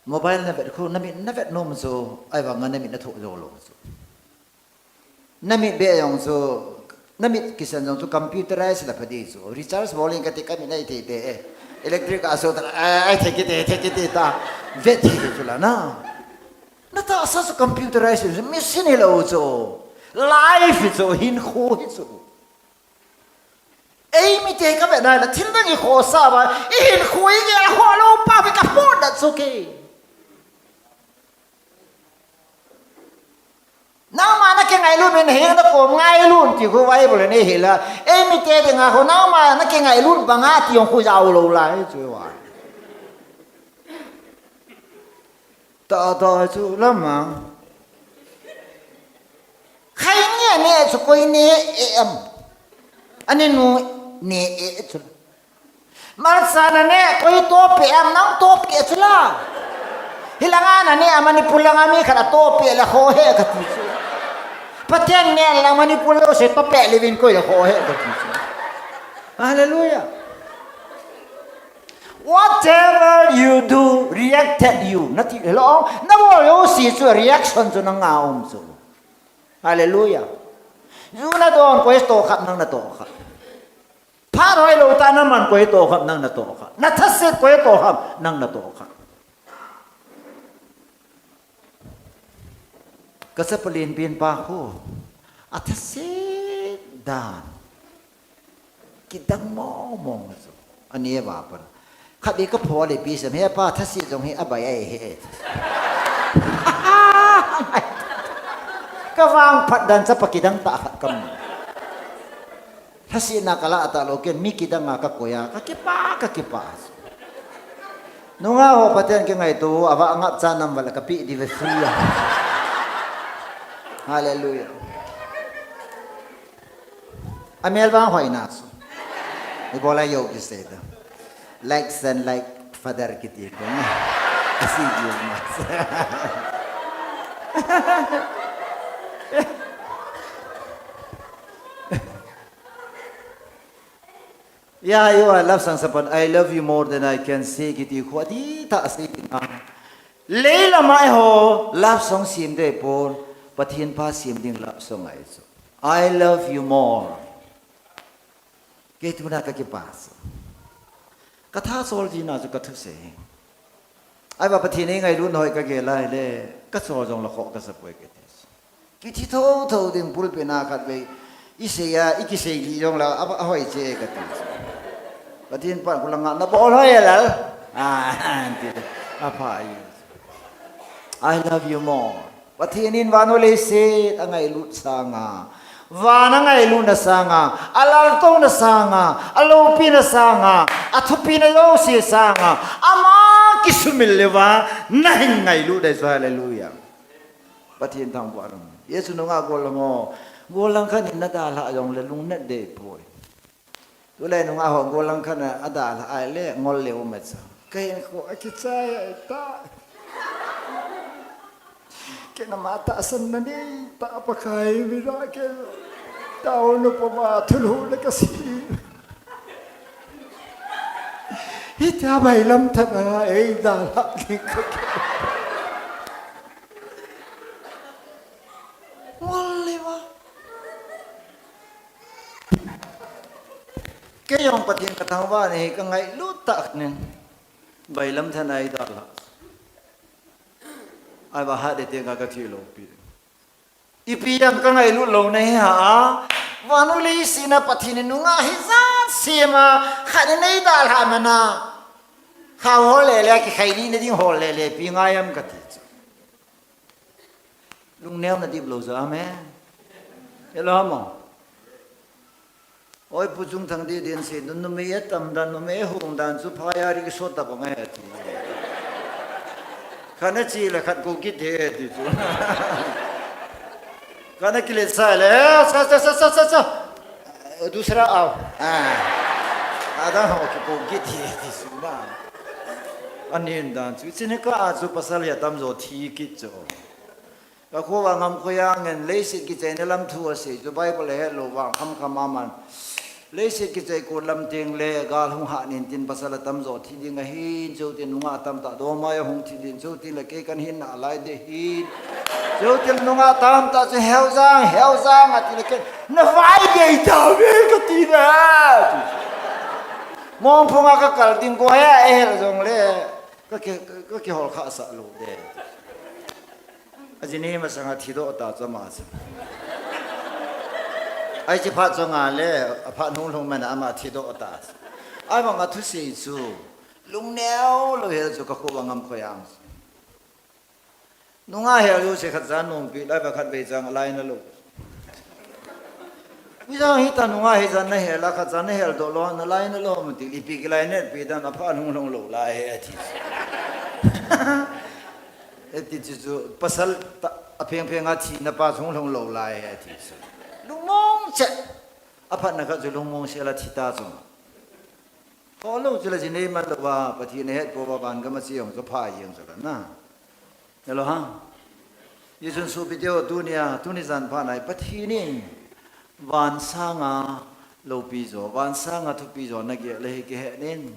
Mobile navet khu, namit navet nom chu, ahivanga namit nathoh jou lou chu. Namit be jong chu, namit kisan jong chu computerize la pha ding chu. Recharge bol inge kati, kamit nei thei te e. Electric a so ta, ai, ai, thei kiti, thei kiti ta. Vet thei chu la na. Natahsa chu computerize chu, machine hilou chu. Life chu, hinkho hi chu. Eimite kavet nai la, thil dang ikhosa uva, ihinkho igel khoh lou pa, kaphot da chu kei. Nangma nakingailut min heng nakom ngailut ti khu Bible in eihil a. Eimite dinga khu nangma nakingailut banga ti jong khu jao lou lai chu va. Tata chu lama. Khaini ane chu koi ne e am. Ane nu ne e chu. Malcha nane, koi toh pe am, nang toh pe chu la. Hilanga nane, a Manipur langa mi khat atoh pe le khoh he kati chu. Pathen ne lang Manipur jouse toh pe le vin koi le khoh he kati chu. Hallelujah. Whatever you do, reacted you. Nati lou, nabol jouse chu reaction chu nanga um chu. Hallelujah. Ju nadon koi toh khat, nang natoh khat. Phat hoilou tah naman koi toh khat, nang natoh khat. Nathaset koi toh khat, nang natoh khat. Kachapa lenpen pa khu. Athaset dan. Kidang mong mong chu. Ani eva pa. Khatvei kapho le pi sem, he pa, thaset jong hi abai ahi e. Kavangphat dan chapa kidang tah khat kamu. Thasetna kalah talou ken mi kidang a kakoi a, kakipah, kakipah. Nungah ho Pathen kingaito, ava angap cha nam vala kapeh diu ve free a. Hallelujah. Amel vang hoina chu. Ibola yo kisei da. Like son, like father kiti ko. Asi yo mas. Ya, yo, a love song sapan, I love you more than I can say kiti khu adih tah sei na. Leilam a eiho love song sem ding pon, Pathen pha sem ding love song ahi chu. I love you more. Kei tuna kakipah chu. Katha chol jing na chu kathusei. Ahivang Pathen eingailut na hoi kagel a ahile, kachol jong la khoh kasa poi kati. Kithi thotho ding pulpit na khatvei. Isei a, ikisei lih jong la, a, ahoi che kati. Pathen pan khu langa, nabol hoi e lal. Ah, ti. Apha e. I love you more. Pathen in van le leiset angailut sanga, van angailutna sanga, alaltouna sanga, aloupina sanga, athupina jouse sanga, ama kisumil le uva, nahin ngailut ding chu, hallelujah. Pathen thangvah lam. Jesu nungah gollhang ho, gollhang khat in nadalhah jongle lungnet ding poi. Tulai nungah ho gollhang khat in adalhah ahile ngol le um e chu. Kahin khu akichai ahi ta. Kei nama tahsan na nei ta Pakai mina kei. Taona pama thulhuhna kasei. Hitia bailam than a eidalhah ding ka. Ngol le va. Kei jong Pathen ka thangvah in ahi, ka ngailut tah in. Bailam than a eidalhah. Ahivang hat ding teng ka, ka thi lou pi. Ipi jeh a ka ngailut louna hi ham. Vannoi leiset a Pathen in nungah hijat sem a, khat in eidalhah man a. Kha hol le le, kikhai lih na ding hol le le pi ngai am ka ti chu. Lungneo na dip lou jeh a me. Hello, hamo. Oi, Pu Chungthang di din si, numei atam dan, numei hung dan chu phai a ri kisot ta bang e ti. Khat na chi le khat ko kit he ti chu. Khat na kilet sa le, "Eh, cha, cha, cha, cha, cha, cha. Dusra aao." Ah. Adang ho ki ko kit he ti chu na. Anin dan chu. Chini ka a chu pasal hi atamjo thi kit chu. Ka kho vang ngam kho jeng in leiset kichaina lam thu asei chu Bible a het lou vang kham kham aman. Leiset kichai kon lam teng le gal hung hah nin tin pasal atamjo thi ding ahin, chuteng nungah tamtah dom a hung thi ding, chuteng le kei kan hinna alai ding ahin. Chuteng nungah tamtah chu heu jang, heu jang ati le kei na vai dei ta ve ka ti ve. Mongphung a ka kal ding ko he, e hel jong le ka ki, ka kihol khah sah lou de. Ajinei masang a thidoh ta chu ama chu. Ahi chi phat chu nga le, aphat hung lhung man a ama thidoh ta chu. Ahivang a thusei chu, lungneo lou hel chu ka kho vang ngam kho jeng chu. Nungah hel jouse khat cha nompi lai va khat vei chang alai na lou. Ui jang hita nungah hijat na hel a khat cha na hel doh lou, na lai na lou, mati ipi kilai net pi dan aphat hung lhung lou lai he ati. Eti chu chu, pasal ta, apheng pheng a thina pa hung lhung lou lai he ati chu. Lungmong cheh. Aphatna khat chu lungmong sel a thi ta chu. Ho lou chu la jinei man lou va, Pathen ahet pou va van gam a chi jong chu pha jeng chu la na. Hello ha. Hijeh chun sopi teho tunia, tuni jan phat a hi Pathen in van sanga loupi jo, van sanga thupi jo na gel le hi kihe nin.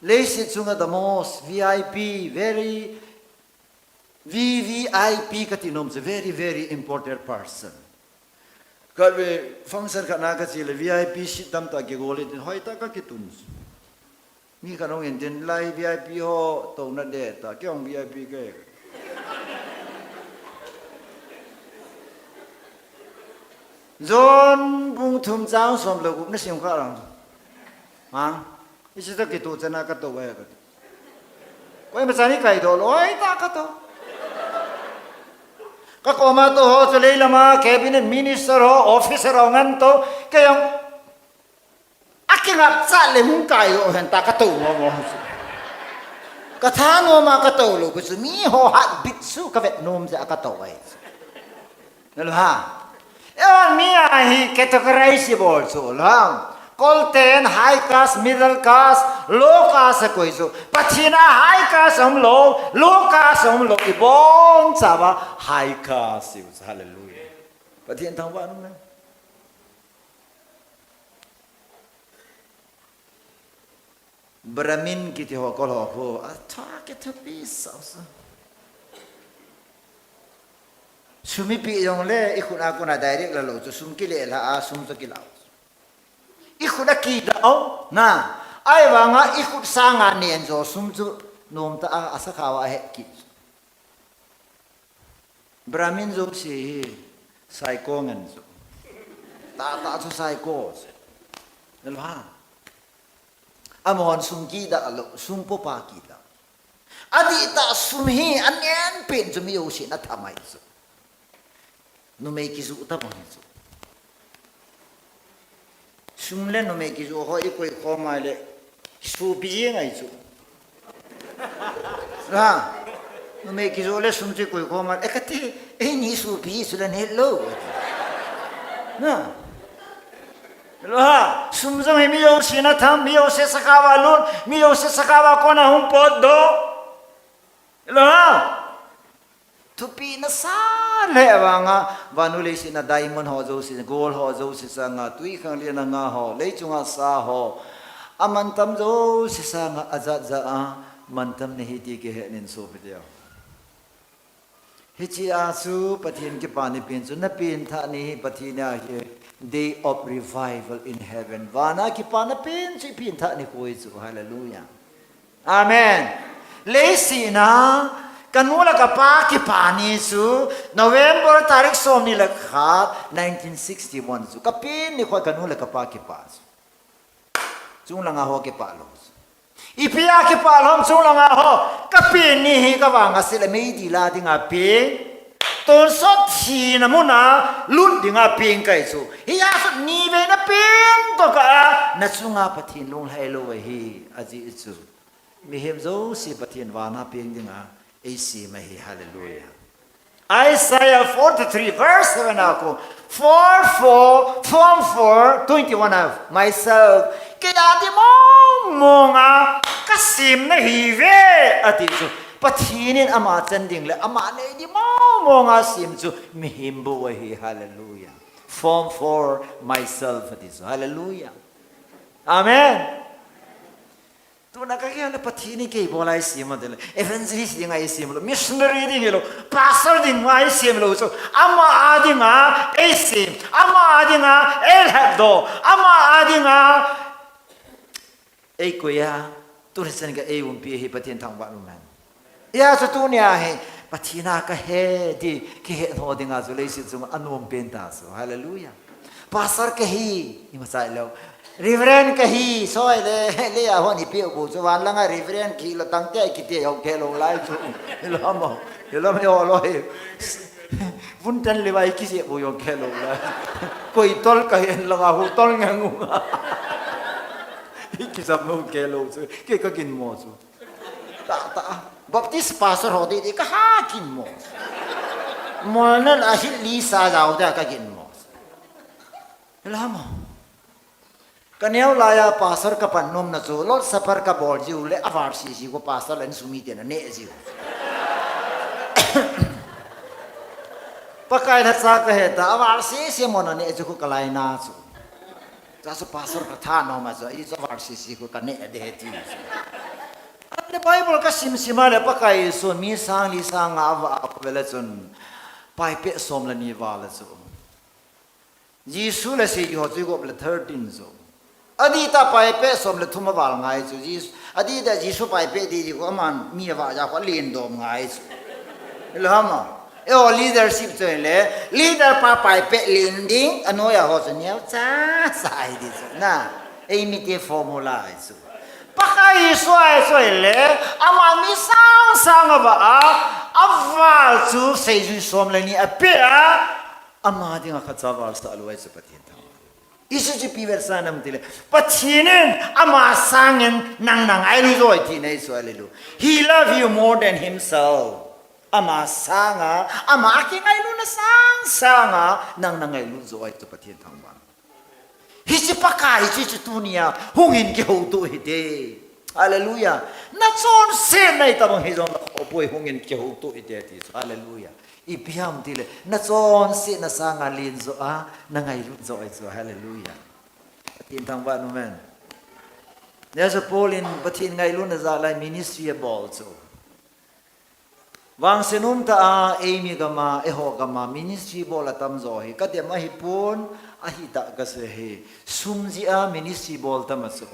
Leiset chunga the most V I P, very V V I P ka ti nom chu, very, very important person. Ka ve function khat na ka chi le V I P seat tamtah kigol in tin hoi tah ka kitun. Mi khat hung in tin lai V I P ho touna de ta, kei hung V I P kei. John bung thum chang som le gup na sim kha lang. Ha? Hiche toh kitoh chana ka tou e ka ti. Koima chan hi kaidoh lou, hoi tah ka tou. Ka koma tou ho chu lei lama cabinet minister ho, officer ho ngen tou, kei jong akingap chat le hung kaidoh hen ta ka tou mo mo. Ka thanom a ka tou lou, pi chu mi ho heartbeat chu ka vet nom jeh a ka tou ahi. Nalo ha. Evan mi a hi categorize ibol chu lo ha. Kol ten high caste, middle caste, low caste akoi chu. Pathen a high caste aum lou, low caste aum lou, ibon chauva high caste iu chu. Hallelujah. Pathen thangvah in um e. Brahmin kiti ho kol ho khu, atha kithupi sasa. Sum ipi jongle, ikhut a kona direct la lou chu, sum kile lha a, sum chu kilau. Ikhut a kilau, na, ahivanga ikhut sanga nen jo sum chu, nomtah a, asakhao a ahe kit. Brahmin jouse hi psycho ngen chu. Tahtah chu psycho chu. Nalo ha. Amahon sum kidah lou, sum popa kidah. Adihtah sum hi anen pen chu mi jousen athamai chu. Numei kijoh tabang hi chu. Sum le numei kijoh ho ikoi khom a le, sopi jeng ahi chu. Ha? Numei kijoh le sum chu ikoi khom a le, e kati, eini sopi chu la neh lou. Na? Lo ha? Sum jong hi mi jouse na tham, mi jouse sakhao a lut, mi jouse sakhao a kona hung potdoh. Lo ha? Thupi nasa le vanga, vannoi leiset a diamond ho jouse, gold ho jouse sanga, twikhanglen a nga ho, leichunga sa ho, Amantam jouse sanga ajat jat a mantam nahi ti kihe in sopi teu. Hiche a chu Pathen kipana pen chu, na pengthah ni hi Pathen a hi day of revival in heaven. Vana kipana pen chu i pengthah nikho chu. Hallelujah. Amen. Leiset a kanu le kapa kipana chu November tarik som ni le khat, nineteen sixty-one chu. Ka pen nikho kanu le kapa kipa chu. Chunglanga ho kipah lou. Ipi a kipah lou ham chunglanga ho? Ka pen ni hi ka vang a sih le meidil a dinga peng. Tonsot thina muna lut dinga peng kahi chu. Hia chu nivei na peng toh kah a, na chunga Pathen lunglhai lou ahi, ajeh chu mihem jouse Pathen vana peng dinga eisem ahi. Hallelujah. Isaiah forty-three verse seven a kon, for, for, from, for, twenty-one of myself. Kei a di mong mong a ka sem nahi uve, ati chu. Pathen in ama chan ding le ama nei di mong mong a sem chu mihem bou ahi. Hallelujah. From, for myself, ati chu. Hallelujah. Amen. Tuna ka kihou le Pathen in kei bol a eisem a tile, evangelist dinga eisem lou, missionary ding hilou, pastor dinga eisem lou chu. Ama a dinga eisem, ama a dinga eilhatdoh, ama a dinga eikoi a, tuni chan gei a eiumpi hi Pathen thangvah in um hen. Hia chu tunia hi Pathen a kahi ti kihet ho dinga chu leiset chunga anom pen ta chu. Hallelujah. Pastor kahi, ima chai lou. Reverend kahi, soi le, le a hon hi peh bou chu, van langa Reverend kihi lou, tangte kiti jong keh lou lai chu. Hilou mo, hilou mo, hilou hi. Vun tan le vai kisi bou jong keh lou lai. Koi tol kahi en langa hu tol ngang u. Hi kisap lou keh lou chu, kei ka ginmo chu. Ta, ta. Baptist pastor ho didi ka ha ginmo. Molna a hil li sa jao da ka ginmo. Hilou mo. Ka neo laiya pastor ka pan nomna chu, Lord Supper ka bol jiu le, aval sisi ko pastor le insung miten aneh jiu. Pakai lhacha kahe ta, aval sisi mo na neh jiu ko ka laina chu. Cha chu pastor ka tha nom a chu, i chu aval sisi ko ka neh de ti chu. Ati Bible ka sim sim a le Pakai Jesu mi sang li sang nga ava a ko vele chun, paipeh som le ni val a chu. Jesu le seijui ho chu i gop le thirteen chu. Adih tah paipeh som le thum aval ngai chu. Jesu, adih tah Jesu paipeh didi ko aman mi ava ja ko alen dom ngai chu. Hilou mo. Eiho leadership chu le, leader pa paipeh len ding, anoiya ho chu neocha sa hi di chu. Na, eimite formula ahi chu. Pakai Jesu ahi chu le, ama mi sang sang ava a, aval chu seijui som le ni apeh a, ama dinga khatcha val sah lou ahi chu Pathen thangvah. Isu chu ipi vetsahna ham tile, Pathen in ama sangin nang na ngailu jo ahi tina ahi chu, hallelujah. He love you more than himself. Ama sanga, ama a kingailuna sang sanga, nang na ngailu jo ahi chu Pathen thangvah. Hiche Pakai chu, chu tunia, hungin kihouto hite. Hallelujah. Na chonsetna itobang hijongle khohpoi, hungin kihouto hite ti chu. Hallelujah. Ipi ham tile, na chonsetna sanga len jo a, na ngailut jo ahi chu. Hallelujah. Pathen thangvah in um hen. Hia chu Paul in Pathen ngailutna jal a ministry abol chu. Vangset umtah a, eimi gam a, eiho gam a, ministry bol atam jo hi, ka dem ahi pon, ahi tah ka sei hi, sum jeh a ministry bol tam a chu.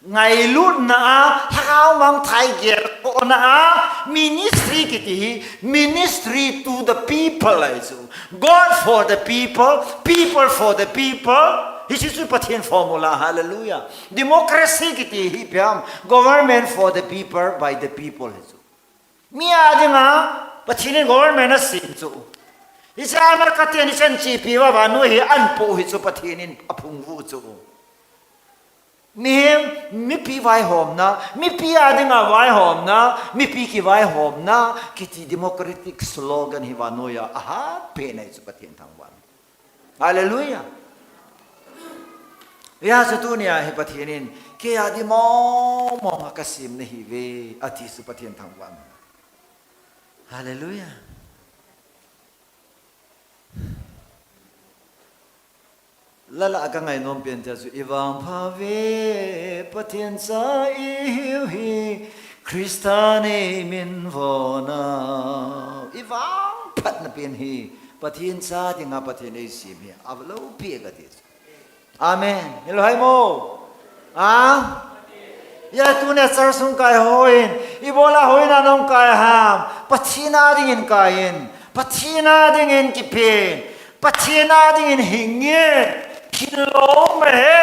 Ngailutna a, lhagao mangthah gelkhohna a, ministry kiti hi, ministry to the people ahi chu. God for the people, people for the people. Hiche chu Pathen formula, hallelujah. Democracy kiti hi ipi ham, government for the people, by the people ahi chu. Mi a dinga, Pathen in government asem chu. Hiche a America ten ichan chepi uva vannoi hi ahin poh hi chu Pathen in aphungvuh chu. Mihem, mipi vaihomna, mipi a dinga vaihomna, mipi kivaihomna, kiti democratic slogan hi vannoiya ahatpen ahi chu Pathen thangvah. Hallelujah. Hia chu tunia hi Pathen in, kei a di mong mong a kasem nahiuve, ati chu Pathen thangvah. Hallelujah. Lala ka ngainom pen tia chu, "I vangpha ve, Pathen cha i hiu hi, Christa nei min vona." I vangphatna pen hi, Pathen cha dinga Pathen ei sem hi, a lopi ka ti chu. Amen. Hilo hai mo. Ha? Ya tuni church sung kai hon, ibola hoina nong kai ham. Pathen a dingin kai in. Pathen a dingin kipen. Pathen a dingin hingin. Kilom he.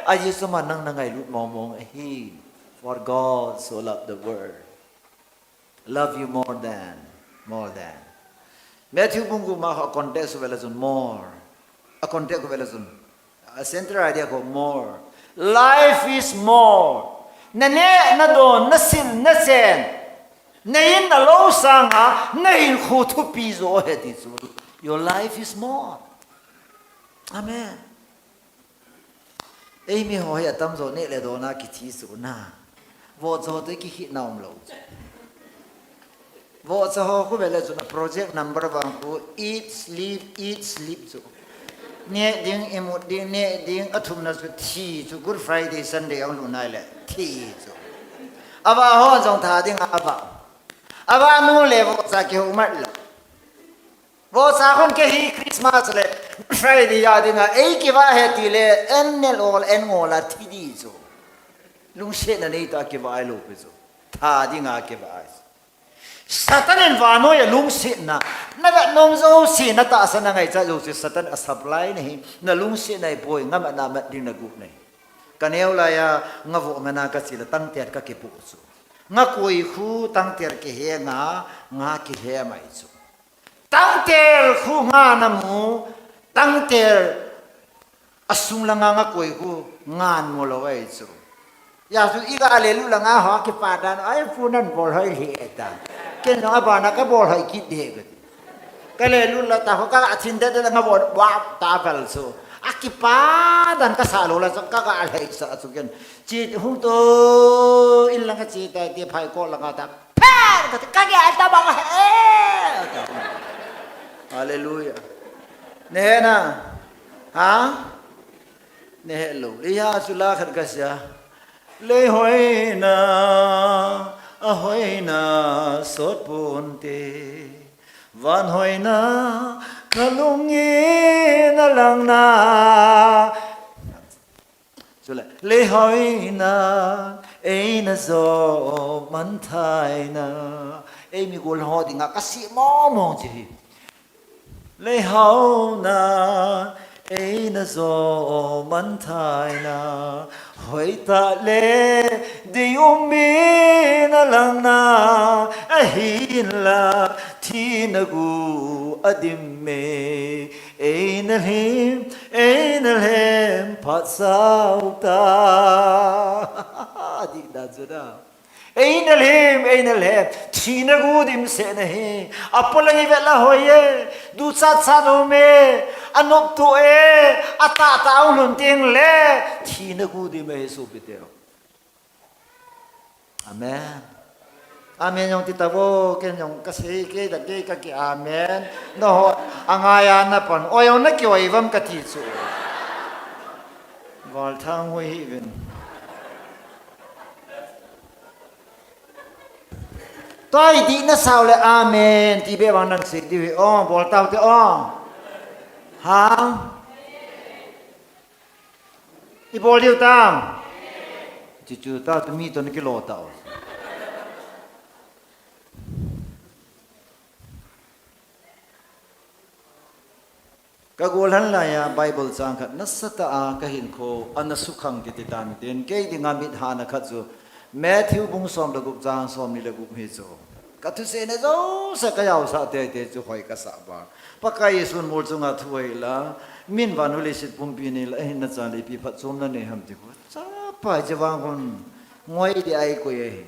A Jesu ma nang na ngailut mong mong ahi. For God so loved the world. Love you more than, more than. Matthew bung gup ma kho a context chu vele chun more. A context khu vele chun. A central idea khu more. Life is more. Na neh, na don, na sil, na chen. Na in, na lou sanga, na hinkho thupi jo he ti chu. Your life is more. Amen. Eimi ho hi atamjo neh le don a kithi chu na. Vohcha ho toh kikhenna umlou chu. Vohcha ho khu vele chun a project number one khu eat, sleep, eat, sleep chu. Neh ding, imut ding, neh ding, athumna chu thi chu, Good Friday, Sunday ahung lut nai le thi chu. Avah ho jong tha dinga avah. Avah nu le vohcha kihou mat lou. Vohcha khun kei hi Christmas le Friday a dinga ei kivah he ti le, en nel ol, en ngol a thi di chu. Lungsetna nei tah a kivah lou pi chu. Tha dinga kivah chu. Satan in vannoi a lungsetna, na vet nom jouse, na tahsa na ngaichat jouse, Satan a supply na hi, na lungsetna a boi, ngamatna mat ding na guh na hi. Ka neo lai a, nga voh man a ka che le tangtel ka kipoh chu. Nga koi khu tangtel kihe nga, nga kihe mai chu. Tangtel khu nga na mu, tangtel a sung langa nga koi khu nga mu lou ahi chu. Ya chu i ga le lu langa ho kipa dan, ai pu nan bol hoi le ta. Ken jong abana ka bol hoi kit de ka ti. Ka le lu la ta ho ka ga thin de de nga bol wa ta val chu. A kipa dan ka sa lou la chu ka ga le sa chu ken. Chi hung to in langa chi ta ti phai ko langa ta. Pher! Ka ti, ka gel ta bang he. Hallelujah. Nehe na. Ha? Nehe lou. Iya chu la khat ka sia. Lei hoina, a hoina, sot pon te. Van hoina, ka lungin a lang na. Chule, lei hoina, eina jo man thai na. Eimi gol ho dinga ka sih mong mong chu hi. Lei hoina, eina jo man thai na. Hoi ta le, dei um in a lang na. Ahin la, thina gu a dim me. Eina lhem, eina lhem, phat sao ta. Dih dan chu na. Eina lhem, eina lhem, thina gu dim seh na hi. A polang i vet la hoi e, duchat chat um e, a nop tu e, a tah tah a hung lhun teng le, thina gu dim e hi sopi teu. Amen. Amen jong ti ta vo, ken jong ka sei, kei da kei ka ki amen. Na ho, a ngai a na pan, oi jong na ki oi vam ka ti chu. Val thang hui hi vin. Toi di na sao le amen, ti be vang nan sei di hui, oh, bol tau te, oh. Ha? I bol diu ta. Chu chu ta tu mi to ni kilo ta. Ka gol han lai a Bible chang khat nasatah a ka hinkho ana sukhang kiti tan tin kei dinga mit hana khat chu Matthew bung som le gup chang som ni le gup hi chu. Ka thusei na jouse ka jaosah teitei chu hoi ka sah ba. Pakai Jesun mol chunga thu ahi la, min van hu leiset pumpi nei la, ahin na chan le ipi phatchomna nei ham ti khu. Chapa hi che vang khun ngoi di ai koi ahi.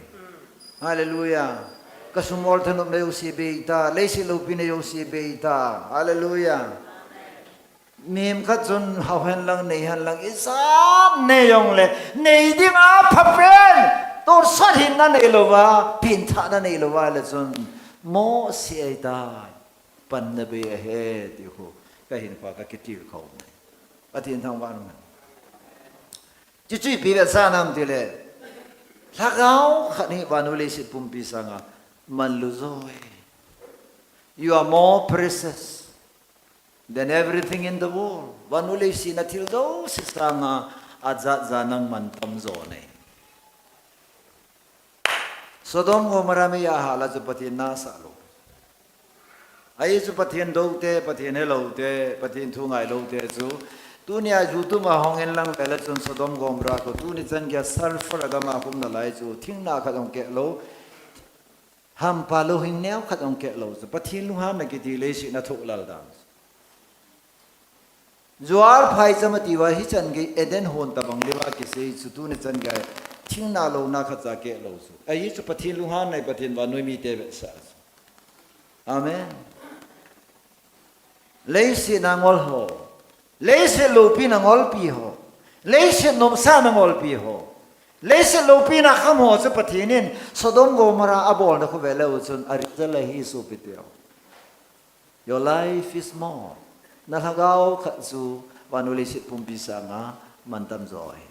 Hallelujah. Ka sum ol thanopna jouse bei ta, leiset loupina jouse bei ta. Hallelujah. Mihem khat chun hao hen lang, nei hen lang, ijat nei jong le, nei dinga phapen, torsot hinna nei louva, pengthahna nei louva le chun, mo se ai tai, panna bei ahi, ti khu, ka hinkho a ka kitilkhou mai. Pathen thangvah in um hen. Chuchu ipi vetsahna ham tile, lhagao khat hi vannoi leiset pumpi sanga manlu joh e. You are more precious than everything in the world. Vannoi leiset a thil jouse sanga ajat ja nang mantam joh ahi. Sodom Gomorrah meiya ahal a chu Pathen na asah lou. Ahi chu Pathen doute, Pathen helou te, Pathen thu ngailou te chu. Tunia YouTube a hung in lang vele chun Sodom Gomorrah khu tuni chan geiya sulphur a gam a um nalai chu. Thingna khat jong keh lou. Hampa louhing neo khat jong keh lou chu. Pathen lunghanna kiti leiset a thoh lal dan. Zoar phaicham ati uva hichan gei Eden hon tabang leuva kisei chu tuni chan geiya thingna louna khat cha keh lou chu. Ahi chu Pathen lunghanna, Pathen vannoi mite vetsah chu. Amen. Leiset a ngol ho. Leiset loupina ngolpi ho. Leiset nomsana ngolpi ho. Leiset loupina kham ho chu Pathen in Sodom Gomorrah abolna khu vele u chun a result ahi sopi teu. Your life is more. Na lhagao khat chu vannoi leiset pumpi sanga mantam joh ahi.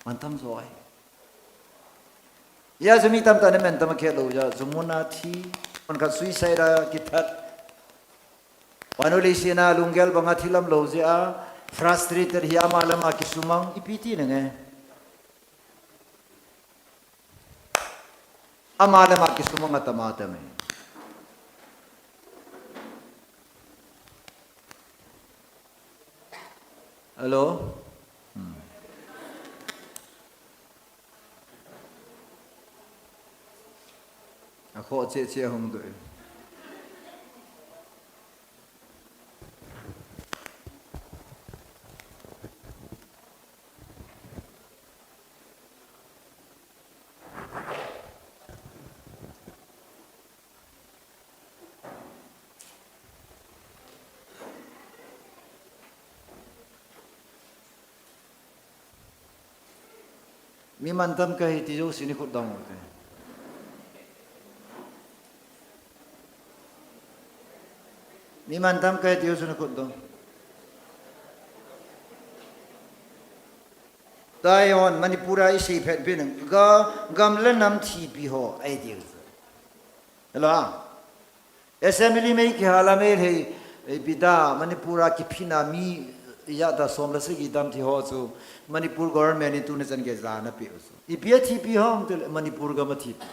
Mantam joh ahi. Hijeh a chu mi tamtah in mantam akeh lou jeh a, chu muna thi, mun khat suicide a kithat. Vannoi leiset a lunggel banga thi lam lou jeh a, frustrated hi ama le ama kisumang, ipi ti nange. Ama le ama kisumang atam atam e. Hello? Hmm. Akhoh cheh cheh ahung doh e. Mi mantam kahi ti jousen khut dong u te. Mi mantam kahi ti jousen khut dong. Taiwan, Manipur a isei phet pin ga, gam le nam thipi ho ahi ti. Hello. Assembly mei kihal a Meitei, eh, bida, Manipur a kiphina mi ijat a som le sagi dam thi ho chu Manipur government in tuni chan geiya jana pe u chu. Ipi a thipi ham tile Manipur gam a thipi.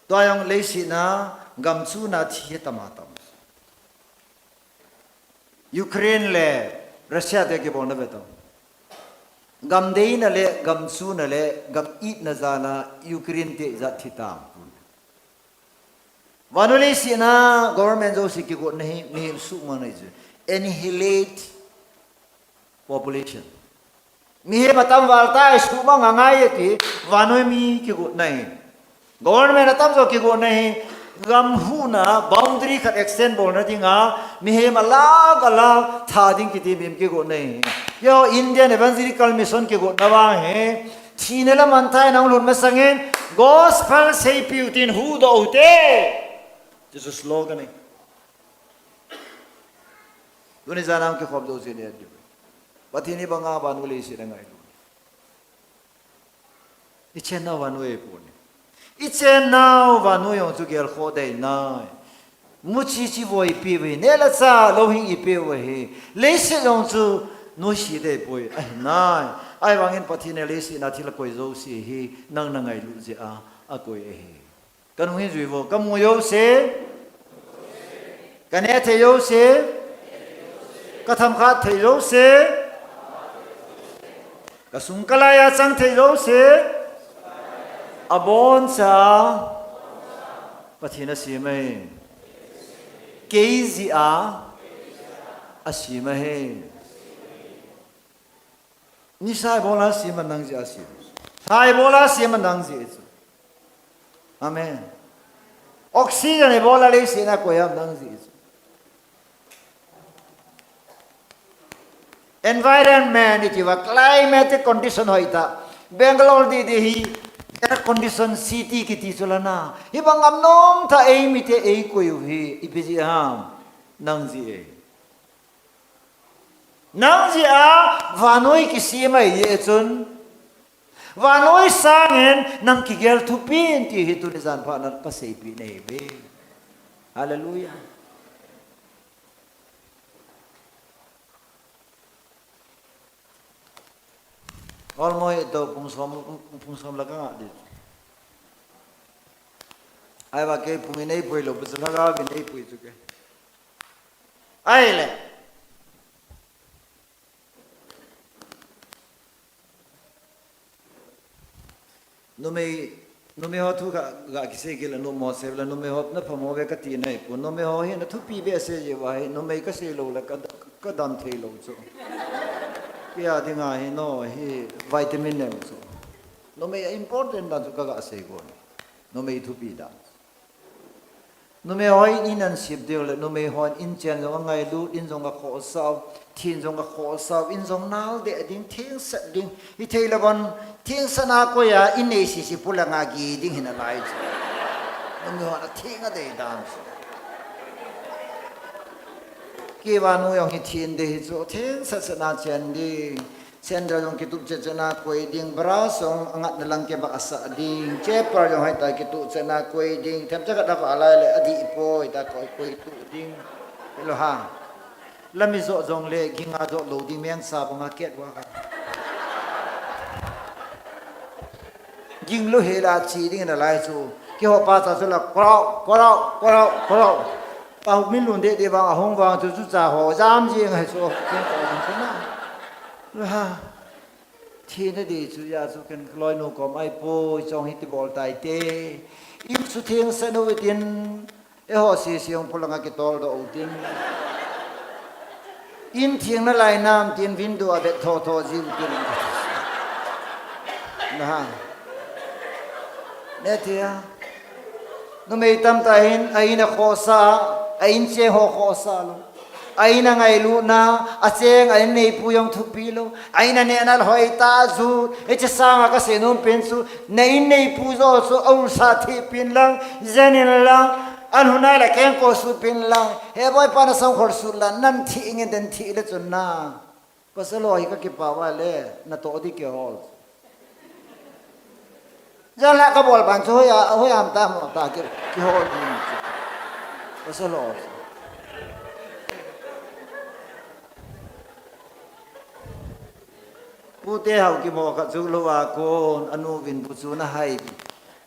Tua jong leiset a gam chuna thi atam atam. Ukraine le Russia te kibolna ve tau. Gam deina le, gam chuna le, gam itna jal a Ukraine te ijat thi tam. Vannoi leiset a government jouse kigotna hi, mihem suhmang ahi chu. Annihilate population. Mihem atam val tai, suhmang angai ati, vannoi mi kigotna hi. Government atamjo kigotna hi, gam huhna, boundary khat extend bolna dinga, mihem alakh alakh tha ding kiti mihem kigotna hi. Yo, Indian Evangelical Mission kigotna vang hi, thina le mangthahna hung lut masangin, gospel seipiu tin huhdoh u te. Jesu slogan hi. Tuni jan a kikhop jou cheh ni. Pathen hi banga vannoi leiset a ngailu. Ichennau vannoi ahipoi. Ichennau vannoi jong chu gelkhoh dei nai. Muchi chi vo eipeuve, neh le chah louhing eipeuve hi. Leiset jong chu noise dei poi. Ahi nai. Ahivangin Pathen in leiset a thil akoi jouse hi nang nangailut jeh a akoi ahi. Kanung hin jui vo, kamu jouse, kaneh thei jouse, kathemkhat thei jouse, kasung kalai a chang thei jouse, aboncha Pathen in asem ahi. Kei jeh a asem ahi. Nisa ibola asem a nang jeh a asem. Lha ibola asem a nang jeh chu. Amen. Oxygen ibola leiset a koi ham? Nang jeh chu. Environment iti uva climatic condition hoitah. Bangalore didi hi Air condition city kiti chu la na. Hibang ngam nom tah eimite eikoi u hi, ipi jeh ham. Nang jeh e. Nang jeh a, vannoi kisem ahi jeh chun. Vannoi sangin, nang kigel thupin ti hi tuni jan phat na kaseipeh nahi ve. Hallelujah. Almost to pung som, pung som la ka nga di. Ahivang kei pung in eipui lou, bus la ga vin eipui chu kei. Ahile. Numei, numei ho thu ka, ka kisei kit le numo sei le numei ho na phamo ve kati nai pon. Numei ho hi na thupi ve sei jeh uva hi, numei kasei lou le ka, ka dam thei lou chu. Kei a dinga hi no, hi vitamin nem chu. Numei a important dan chu ka ga sei gon. Numei thupi dan. Numei hon in ahin sep diu le, numei hon in chen jong angailut, in jong akhosah u, thin jong akhosah u, in jong nal deh ding, thengset ding, hithei le bon, thengsahna koi a, in nei sese pulanga gi ding hi nalai chu. Numei hon atheng adei dan chu. Kei vannoi jong hi thin dei hi chu, thengsahsahna chen ding. Sandal jong kitup chetchetna koi ding, brush jong angatna lang kibah asah ding, chappal jong hoitah kitup chetna koi ding, themcha khat avah lai le adih poi, ta koi koi tuh ding. Hilo ha. Lam ijo jong le, ging a jo lou ding, mengsa banga ket wa ka. Ging lou hela chi ding nalai chu. Keiho pa cha chu la, korau, korau, korau, korau. Pa min lun deh deh vang, ahung vang chu, chu cha ho, jam jing hai chu. Ken ko jing chu na. Lu ha. Thina dei chu ja chu ken loinu kom ahipoi, chong hiti bol tai te. In chu thengsah u tin, eiho sese jong pulanga kitol doh u tin. In theng nalai nam tin, window a vet tho tho jiu tin. Na ha. Ne tia. Numei tamtah hin, a in akhosah, a in cheng ho khosah lou. A in angailutna, a cheng, a in neipu jong thupi lou. A in anehna le hoitah a jut, hiche sanga kasei nom pen chu, na in neipu joh chu, aulsa theh pin lang, jen in lang, alhun a le kengkoh sut pin lang. He boipa na sangkhol sut la, nan theh ngen den theh le chun na. Pasal ho hi kakipah uva le, natoh ding kihol. Jan la kabol ban chu hoiya, hoiya ham ta mo ta ki, kihol ding chu. Pasal ho. Pute hao kimo khat chu lou a kon, anu vin bu chu na hai.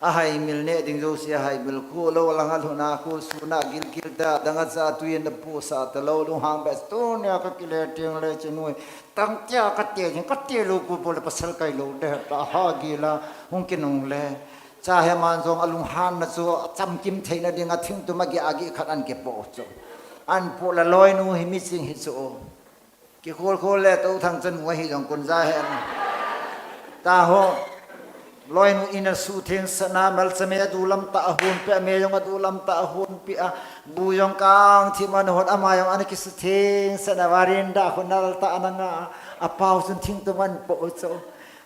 Ahaimil neh ding jouse ahaimil khu, lou lang alhun a khu, sun a gilgil ta, dang a cha tui in apohsah talou, lunghang beh, tunia kakile teng le chenui, tang tia kate jing, kate lou khu bol le pasal kai lou le, ta ha gila, hung kinung le. Cha heman jong alunghanna chu, achamkim theina dinga thingtum ageh ageh khat ahin kipoh chu. Ahin poh le loinu hi miching hi chu. Kikhol khol le Touthang chanu ahi jong kun ja hen. Ta ho. Loinu in asuh thengsahna, malcha me adu lam tah ahon peh, me jong adu lam tah ahon peh a, bu jong kang thim ana hon, ama jong ana kisuh thengsahna, veranda khu nal tah ana nga, apao chun thingtum ahin poh chu.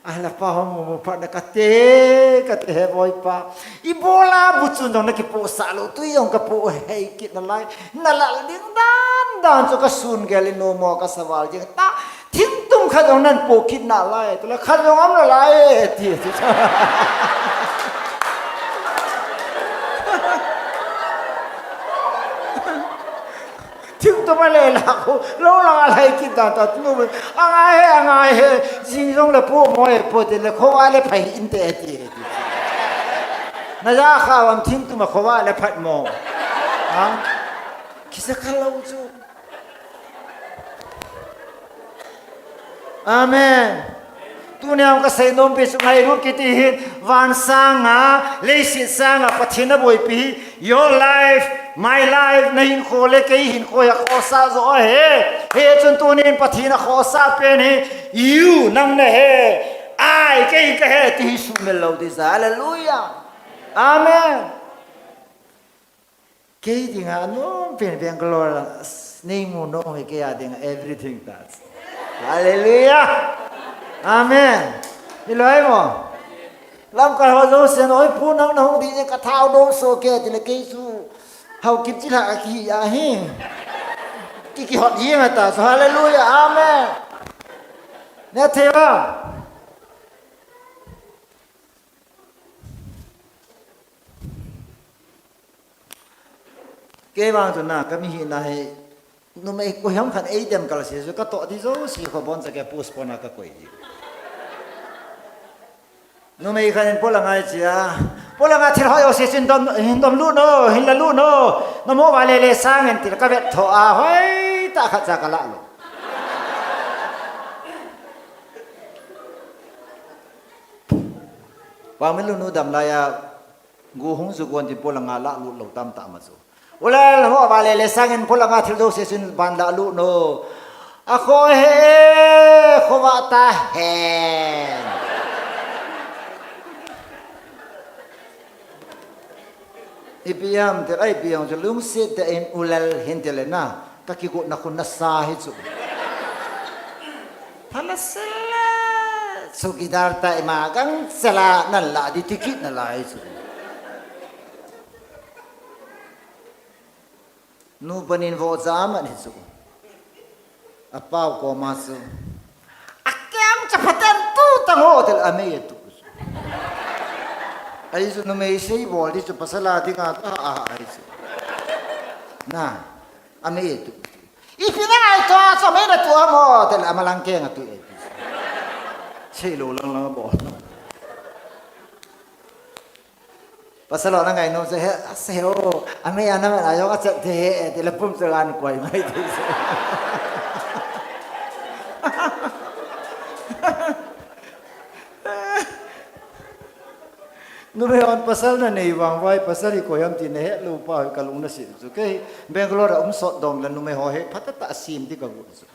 Ahile pa ho mu mu phat na kate, kate he boipa. Ibola bu chun jong nakipohsah lou, tui jong kapoh hei kit nalai. Nalal ding dan dan chu kasun gel in nomo kasaval ding ta. Thingtum khat jong nahin poh kit nalai. Tule khat jong aum nalai ti, ti. Thingtum ale la khu, lou lang a lai kit dan ta, tu, angai he, angai he, jing jong le poh mo e, poh te le, khovah le phai inte, ti, ti. Na ja kha vam thingtum a khovah le phat mo. Ha? Kisa kha lou chu. Amen. Tunia kasei nom pen chu ngailut kiti hin, van sanga, leiset sanga, Pathen aboipi hi, your life, my life, na hinkho le kei hinkho hi akhosah joh ahi. Hichun tunin Pathen akhosah pen hi, you, nang nahi, I, kei kahi, ti hi sumil lou ding ahi. Hallelujah. Amen. Kei dinga anom pen Bangalore a, nei mu nom hi kei a dinga everything ta. Hallelujah. Amen. Hilou mo. Lamkai ho jouse, oi pu, nang nahung ding jeh in ka thao dong soh kei, tile kei chu Haokip chilhah kahi ahi. Ki, kihot jeng ta chu. Hallelujah. Amen. Nethei va. Kei vang chu na, ka mi hina hi, numei koi ham khat eidem kal se chu, ka toh di jouse kho bon cha ke postpone a ka koi di. Numei khat in polang a eiche a, polang a thil hoi jouse chu hin dom, hin dom lut un, hin la lut un, na mo va le le sang in, tile ka vet tho a, hoitah khat cha ka la lou. Vangmilu nu dam lai a, Gu hung ju gon tin polang a la lut lou tamtah ma chu. Ulel, ho va le le sang in polang a thil jouse chu hin ban la lut un. A kho he, khovah ta hen. Ipi ham tile, ipi ham chu lungset tah in ulel hin tile na. Ka kigotna khu nasa hi chu. Phala sela. Chowkidar tah ima gangchela nan la di tikit na lai chu. Nu panin vohcha aman hi chu. Apau koma chu. Akem cha phaten tu tang ho, tile amei atu. Ahi chu numei sei bol di chu pasal a dinga ka ha a ahi chu. Na, amei atu. Ipi na ngaito a chu amei natu a mo, tile amalang keng atu e. Sei lou lang lang bol. Pasal ho na ngai nom chu he, ase ho, amei a na man a jong achat thei he, tile pum chu an koi mai thei chu. Numei hon pasal na nei vang vai, pasal hi koi ham ti na het lou pa hi ka lung na sim chu. Kei Bangalore a um sot dong le numei ho hi phatah tah a sim di ka gu chu.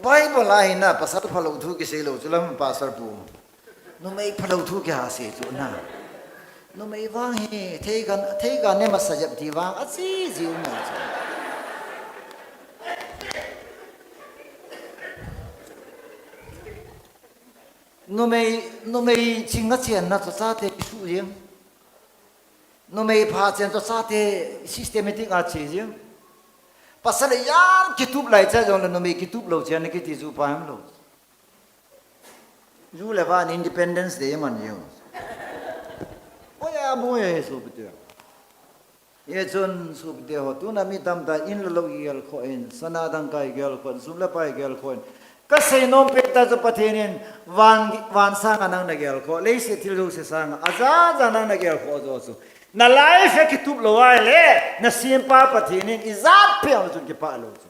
Bible a hi na pasal phalou thu kisei lou chu lam pastor pu. Numei phalou thu kiha sei chu na. Numei vang hi theiga, theiga ne masa jep ti vang a chi ji um chu. Numei, numei ching a chenna chu chate kisu jing. Numei pha chen chu chate systematic a che jing. Pasal ijat kitup lai cha jong le numei kitup lou chen kiti chu pa ham lou. Ju le van Independence Day man jing. Oi a bu e sopite. Hichun sopite ho, tuna mi tamtah in le lou igel khoh in, sana dangka igel khoh in, sum le pai igel khoh in. Ka seinom pet tah chu Pathen in van, van sanga nang na gel khoh, leiset thil jouse sanga, ajat jat nang na gel khoh joh chu. Na life a kitup lou ahile, na sempa Pathen in ijat peh jong chun kipah lou chu.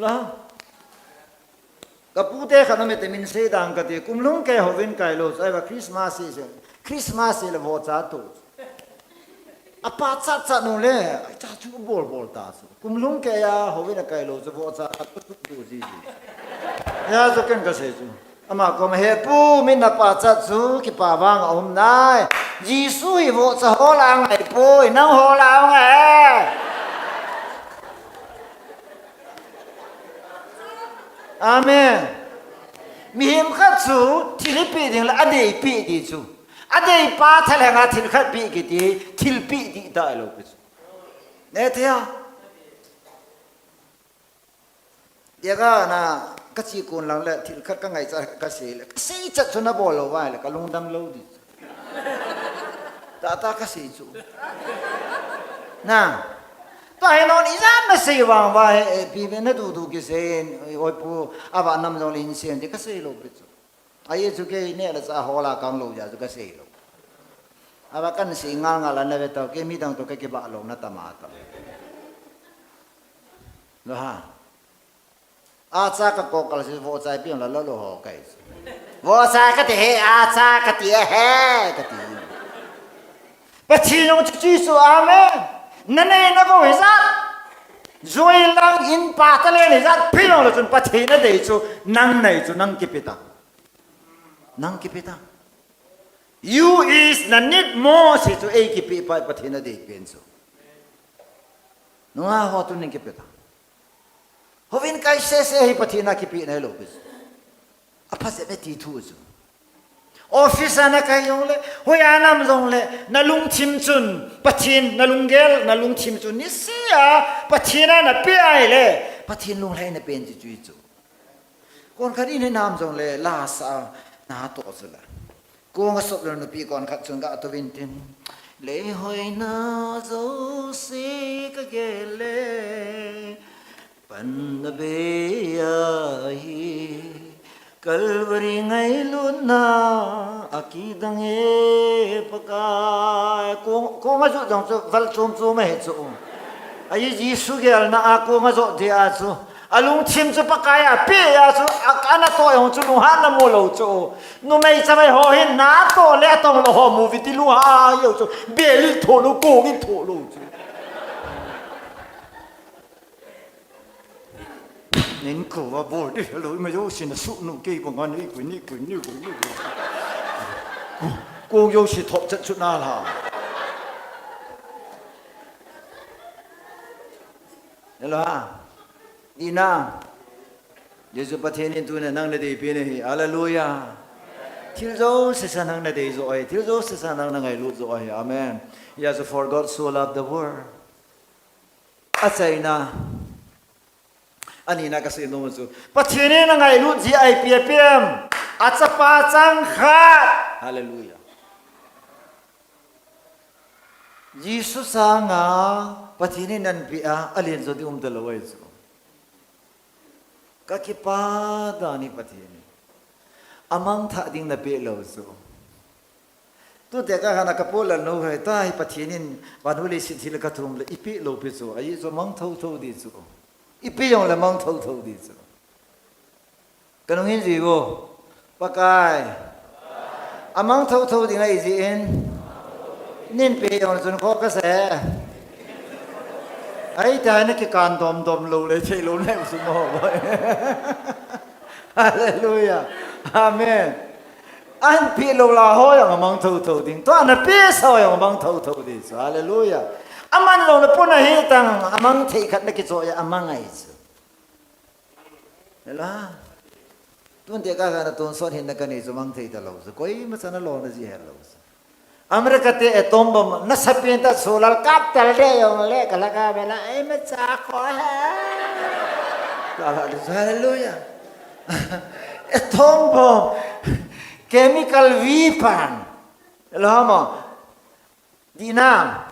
La. Ka pute khat na me te min sei dang kati, kum lhung kei houin kai lou chu, ahivang Christmas hi se. Christmas hi le vohcha tu. Apa chat chat nu le, ai cha chu bol bol ta chu. Kum lhung kei a houin a kai lou chu vohcha tu tu ji ji. Hijeh chun ken ka sei chu. Ama koma, he pu, min na pachat chu kipa vang a um nai. Jesu hi vohcha ho la ngai poi, nang ho la ngai. Amen. Mihem khat chu thil hi peh ding le adei peh di chu. Adei pa thalheng a thil khat peh kiti, thil peh di ta lou pi chu. Ne thei a. Tia ka na, ka chi kun lang le, thil khat ka ngaichat ka sei le, ka sei chat chu na bol lou vai le, ka lungdam lou di. Tata ka sei chu. Na. Tua hi non ijat na sei vang vai, eh, pi ve na du du kisei, oi pu, ava nam jong le hin sei, di ka sei lou pi chu. Ahi chu kei neh le chah hol a kang lou jeh chu ka sei lou. Ava kan sei ngal ngal a na ve tau, kei midang toh ka kibah lou na tam a tam. Lo ha. Acha ka kok kal se vohcha ipi jong la lou lou ho kai. Vohcha ka ti he, acha ka ti he, ka ti. Pathen jong chu chu chu, amen. Na nei na gou hijat. Jui lang in pa ta le hijat, pi jong lou chun Pathen na dei chu, nang nei chu, nang kipe ta. Nang kipe ta. You is na need more, se chu ei kipe pa Pathen a dei pen chu. Nunga ho tu ning kipe ta. Houin kai sese hi Pathen a kipe na lou pi. Apha jep e ti thu chu. Office a nakai jongle, hoiya nam jongle, nalungthim chun, Pathen, nalunggel, nalungthim chun, nisea, Pathen a napeh ahile, Pathen lunglhai napen ti chu ahi chu. Konkhat in hinam jongle, lasa, natoh chu la. Kong asop lou nupi konkhat chun gatouvin tin. Leihoina jouse kagel le, panna bei ahi, Calvary ngailutna akidang e Pakai. Kong, kong ajot jong chu val chom chom ahi chu. Ahi Jesu gelna a kong ajot dia chu. Alungthim chu Pakai a apeh a chu, a, anatoh jong chu lunghanna mu lou chu. Numei chamei ho hin natoh le atong lou ho mu vi ti lunghan jong chu. Bel in thoh lou, kong in thoh lou chu. Nin kova bol di lou, ima jouse nasuhnu kei banga ni kui ni kui ni kui ni kui. Kong jouse thop chat chu nalha. Hello ha. Ina. Jesu Pathen in tuna nang nadei pen ahi. Hallelujah. Thil jouse sa nang nadei joh ahi. Thil jouse sa nang nangailut joh ahi. Amen. He has for God so loved the world. Achaina. Anina kasei nom chu. Pathen in angailut jeh a ipi apeh em. Achapa changkhat. Hallelujah. Jesu sanga Pathen in anapeh a, alen jo ding umta lou ahi chu. Kakipah dan ahi Pathen in. Amangthah ding napeh lou chu. Tute kakhan a kapolal nou hoi ta hi Pathen in, van hule sin thil kathum le, ipeh lou pi chu. Ahi chu mang thotho di chu. Ipeh jongle mang thotho di chu. Kanung hin ji vo. Pakai. Amang thotho ding ahi jeh in. Nin pe jong chun kho kasa e. Ahi ta na kikan dom dom lou le thei lou le su mo. Hallelujah. Amen. Anpeh lou la ho jong amang thotho ding. Tua napeh sa ho jong amang thotho ding. Hallelujah. Aman lou na puna hi tang amang thei khat na kichoh a amang ahi chu. Hela. Tunte kakhan a tonsot hinna kanei chu mang thei talou chu. Koima chan alona ji helou chu. America te atom bomb nasa pen ta solar kap tal de jong le kalaka bela ei ma cha kho he. Kala de hallelujah. Atom bomb. Chemical weapon. Hela ma. Dina.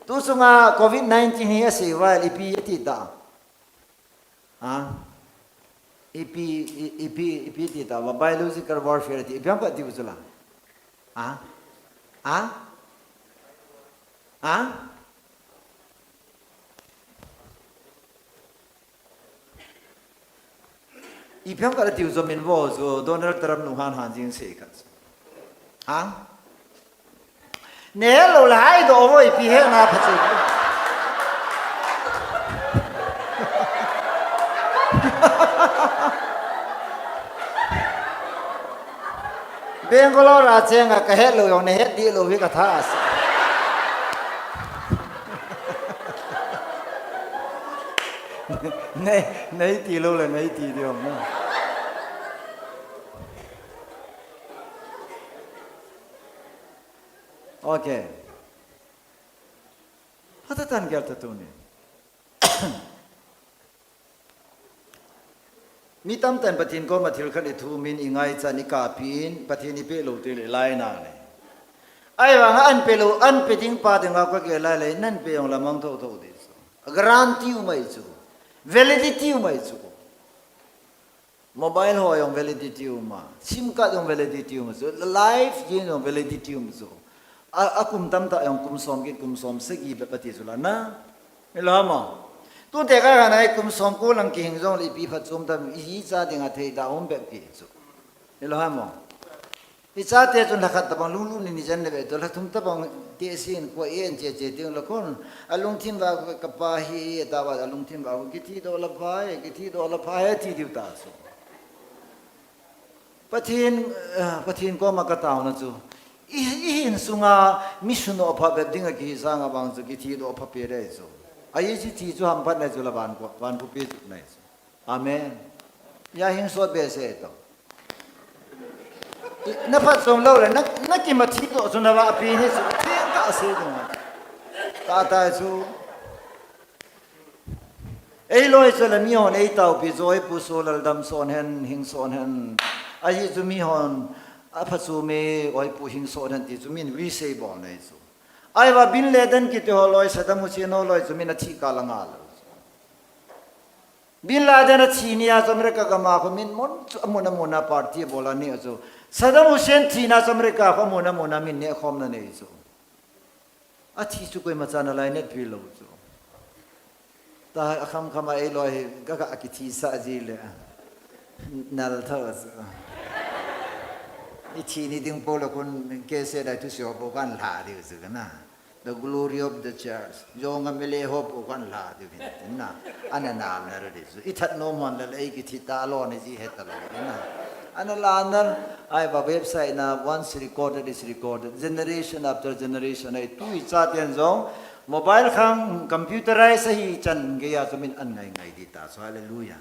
Tu sunga covid nineteen hi asei uva ipi ati ta. Ha? Ipi, i-, ipi, ipi ti ta, biological warfare ti, ipi ham khat ti u chu la. Ha? Ha? Ha? Ipi ham khat ti u chu min vo chu Donald Trump nu han han jing sei khat. Ha? Nei het lou le hai doh vo ipi hetna pha chu. Bangalore a chenga kahet lou jong nei het dih lou hi katha ase. Nei, nei ti lou le nei ti dih jong na. Okay. Hata tan gel ta tuni. Mi tamtah in Pathen koma thil khat ithumin, ingaichan, ikapin, Pathen ipeh lou teng le ilai nang le. Ahivanga anpeh lou, anpeh ding pa dinga kagel lai le, nanpeh jong le amang thotho ding chu. Guarantee um ahi chu. Validity um ahi chu. Mobile ho jong validity um a, sim card jong validity um chu, life jeng jong validity um chu. A, akum tamtah jong kum som get, kum som sagi bep ati chu la na. Hela ma. Tute kakhan a kum som ko lang kihing jong le ipi phat chom tam ihi cha dinga thei da um bep ki chu. Hela ma. Ichate chun lhakhat tabang lunglut ni ni jen le ve to lhathum tabang te sin ko en che che ting la khun. Alungthim va kapa hi ta va alungthim va kithi doh la phai, kithi doh la phai ti diu ta chu. Pathen, eh, Pathen koma kataona chu. I, ihin sunga mi sunoh pha bep dinga kihi sanga vang chu kithi doh pha pe dei chu. Ahi chi thi chu hamphat nei chu la van ko, van ko pe chu nei chu. Amen. Ya hing sot behseh to. Na phat chom lou le, na, na kimathi doh chu na vahpi ni chu, theng ka sei ding. Tah tah chu. Eiloi chu le mihon eitaopi chu, oi Pu Solal damson hen, hingson hen. Ahi chu mihon, apha chu mi, oi Pu hingson hen ti chu min wisei bol nei chu. Ahivang Bin Laden kiti ho loi, Saddam Hussein ho loi chu min athi kal a nga lou. Bin Laden athi nia chu America gam a khu min mun chu amun amun a party bol a ni chu. Saddam Hussein thina chu America khu amun amun a min nehkhomna nei chu. Athi chu koima chan alainatpi lou chu. Tah akham kham a eiloi hi ka, ka kithi sah ji le. Nal tho chu. I thi ni ding po le khun kese dai thu sio po kan la diu chu kana. The glory of the church. Jong a mele ho po kan la diu hin. Na. Ana nal na re chu. I that nom hon le, le ei kithi ta lou ni ji he ta lou na. Ana la na. Ahivang website na, once recorded is recorded. Generation after generation. Ei tu i cha tian jong. Mobile khang computerize hi chan gei a chu min an ngai ngai di ta. So hallelujah.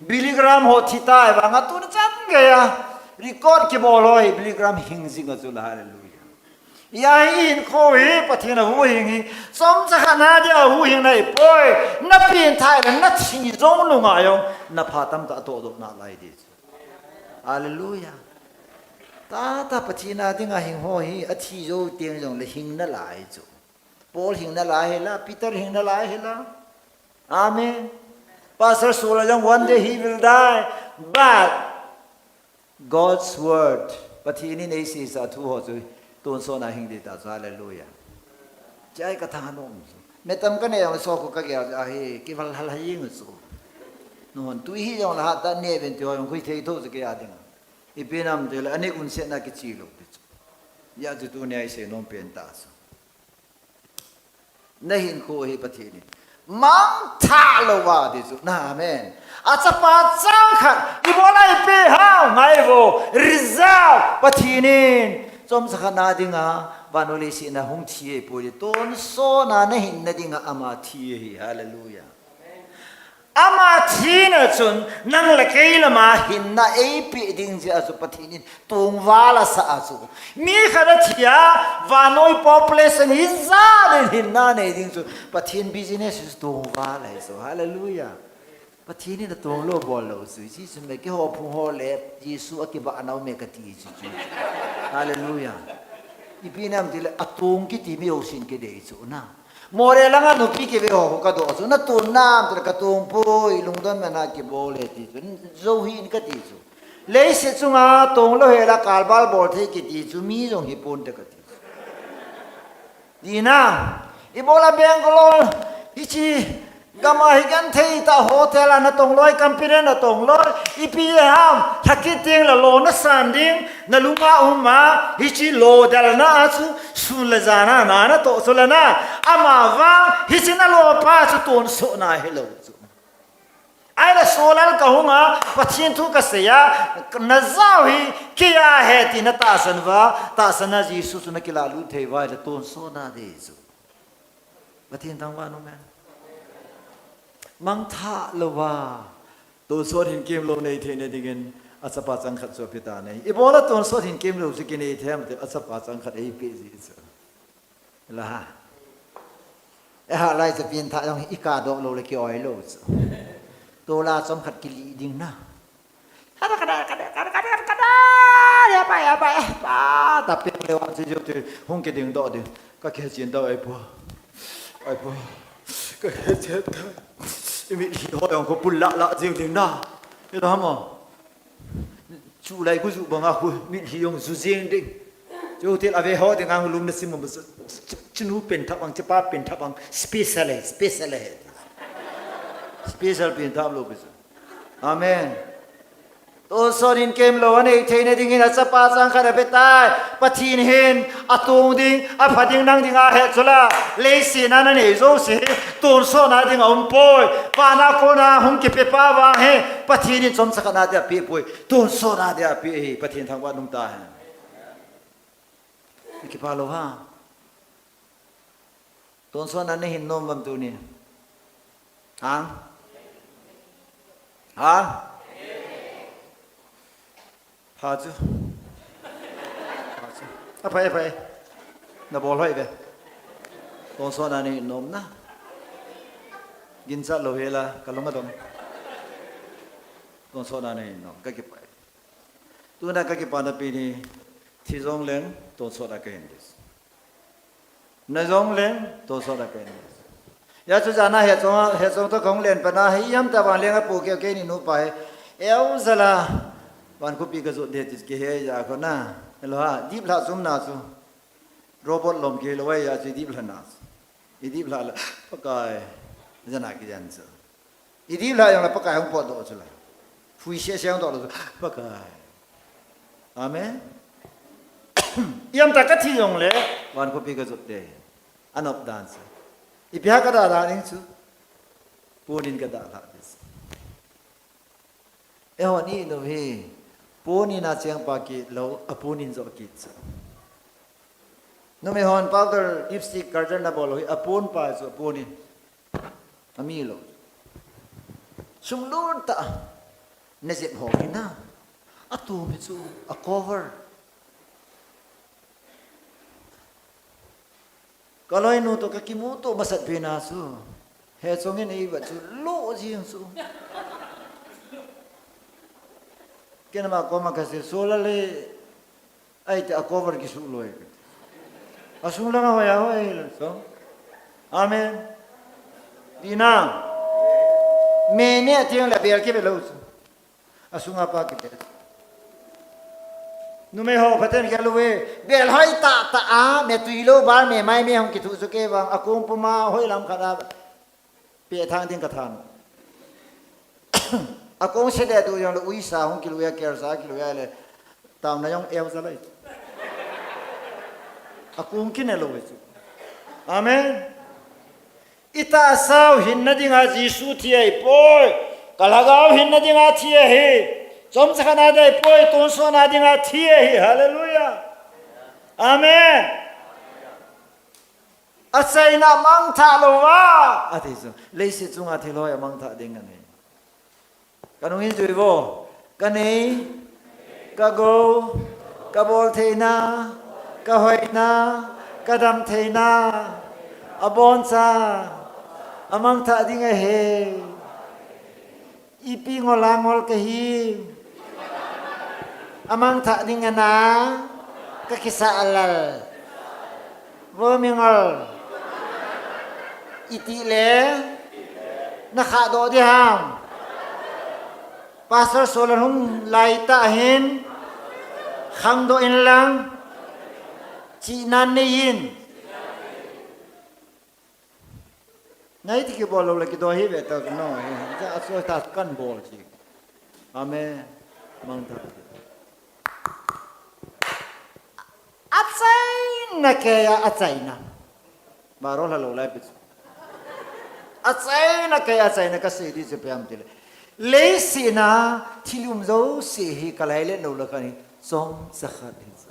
Billy Graham ho thi ta ahivang a tun chan gei a. Record kibol ho hi Billy Graham hing jing a chu la hallelujah. Ahi, i hinkho hi Pathen a huhhing hi, chomcha khat na dia huhhing na hi poi, na pengthah le na thi jong nunga jong, na pha tamtah toh doh nalai di chu. Hallelujah. Tah tah Pathen a dinga hing ho hi, athi jou teng jong le hing nalai chu. Paul hing nalai hi la, Peter hing nalai hi la. Amen. Pastor Sula jong one day he will die, but God's word, Pathen in eisei sa thu ho chu tonsot na hing di ta chu, hallelujah. Chai ka thanom chu. Metam ka nei jong so ko ka gel a hi, kival hal ha jing chu. Nuhon tu hi jong la ha ta ne ben ti ho jong khui thei tho chu kei a ding. Ipi nam ti le ani un se na kichi lou ti chu. Hijeh chu tuni a isei nom pen ta chu. Na hinkho hi Pathen in mangthah lou va ti chu. Na, amen. Achapa changkhat, ibol a ipi ham, ngai vo, result, Pathen in chomcha khat na dinga, vannoi leiset a hung thi ahipoi, tonsot na na hinna dinga ama thi ahi. Hallelujah. Ama thina chun, nang le kei lama hinna eipeh ding jeh a chu Pathen in tongval asah a chu. Mi khat athi a, vannoi population ijat in hinna nei ding chu. Pathen business chu tongval ahi chu. Hallelujah. Pathen in atong lou bol lou chu. Hiche chu me keiho phung ho le, Jesu akibah nau me kati chu chu. Hallelujah. Ipi nam ti le, atong kiti mi jousen kidei chu na. Moreh langa nupi kive ho khu kadoh chu, na tong nam ti le, ka tong poi, lungdon man a kibol e ti chu, jou hih in kati chu. Leiset chunga tong lou hel a kalval bol thei kiti chu, mi jong hi ponte kati chu. Ti na, ibol a Bangalore, hiche gam a hi genthei tah hotel a na tong loi, company a na tong loi, ipi ham, lha kit teng le lo na san ding, na lunga um a, hiche lo dalna a chu, sun le jan a na na toh chu le na, ama vang, hiche na lo pa chu tonsot na hilou chu. Ahile Solal ka hung a, Pathen thu ka sei a, na jao hi, kei a he ti na tahsan uva, tahsan a Jesu chu na kilah lut thei uva, ahile tonsot na di chu. Pathen thangvah in um hen. Mangthah lou va. Tonsot hinkho lou nei theina dingin achapa changkhat chu ape tan ahi. Ibola tonsot hinkho lou chu kinei thei ham ti, achapa changkhat eipeh ji chu. La ha. Eiha lai chu pengthah jong hi i kap doh lou le ki-oi lou chu. Tola chomkhat kilih ding na. Kada, kada, kada, kada, kada, kada, kada, ya pa, ya pa, ya pa, ta peng le vang chu jou te, hung kiding doh ding. Ka kichen doh ahi poi. Ahi poi. Ka kichen ta. I mitlhi ho jong khu pul lah lah jing ding na. Ito ham o. Chu lai khu ju banga khu mitlhi jong ju jing ding. Chu til ave ho ding ang lum na sim mo. Chu, chu, chinu pengthah vang, chupa pengthah vang. Special ahi, special ahi. Special pengthah lou pi chu. Amen. Tonsot hinkho lou anei theina dingin achapa changkhat ape tai. Pathen hin atong ding, apha ding nang dinga he chu la. Leiset a na nei jouse hi tonsot na dinga um poi. Vana kona hung kipe pa vang hi Pathen in chomcha khat na dia ape poi. Tonsot na dia ape hi Pathen thangvah in um ta hen. Kipa lou ha. Tonsot na nahin nom uvem tuni? Ha? Ha? Pha chu. Aphai, aphai. Nabol hoi ve. Tonsot na nei nom na. Ginchat lou hela, kalung adong. Tonsot na nei nom, kakipah e. Tuna kakipah na pen hi, thi jongleng, tonsot a kahin ding. Na jongleng, tonsot a kahin ding. Hijeh chun jana hiche chunga, hiche chung toh kahung len pat na hi, ihamtah vangleng a pu keu kei ni nupa hi. Eu jala, van khopi kajot ding ti kihe jeh a kona. Hello ha, diplhah chom na chu. Robot lom kei lou ahi, achu i diplhah na chu. I diplhah le, Pakai, jana kijan chu. I diplhah jong le Pakai hung potdoh chu la. Phui sese hung doh lou chu. Pakai. Amen. Ihamtah kathi jong le, van khopi kajot ding. Anop dan chu. Ipi ham kadalhah ding chu. Pon in kadalhah ding chu. Eihon i nom hi, pon in a cheng pa kit lou, apon in joh kit chu. Numei hon powder, lipstick, kaijal na bol lou hi, apon pa chu, apon in. Ami lou. Sum lutah, na jep ho hi na. Atum hi chu, a cover. Kaloinu toh kakimuto masat pen a chu. Hiche chung in eivet chu lo jing chu. Kei nama koma kasei, Sola le, ahi ti a cover kisuh loi. Asung langa hoi a hoi lo chu. Amen. Dina. Me ne ti le bel kive lou chu. Asunga pa kibel. Numei ho phaten gel uve. Bel hoi tah tah a, me tui lou bar me mai me hung kithuh chu kei vang. Akong puma hoi lam khat a. Pe thang ding kathan. Akong se de tu jong le uisa hung kilui a kersa kilui a le. Taona jong eu ja lai. Akong kine lou chu. Amen. Itahsau hinna dinga Jesu thi ahipoi. Kalhagao hinna dinga thi ahi. Chomcha khat na ding ahipoi, tonsot na dinga thi ahi. Hallelujah. Amen. Achaina mangthah louva. Ati chu. Leiset chunga thil hoi amangthah ding ahi. Kanung in jui vo. Kanei, kagou, kabol theina, kahoina, kadam theina, aboncha, amangthah ding ahi. Ipi ngol a ngol kahi. Amangthah ding ana, kakisah lal. Vo mingol. Iti le, nakhah doh ding ham. Pastor Solan hung laitah hin, khangdoh inlang, chihna nei in. Ngai ti kibol lou le kidoh hi ve ta no, hi, ja, a so ta kan bol chi. Amen. Mangthah. Achaina kei a, achaina. Baro la lou lai pi chu. Achaina kei a, achaina kasei ding chu ipi ham tile. Leiset a thil um jouse hi kalai le nou la kani. Chomcha khat hi chu.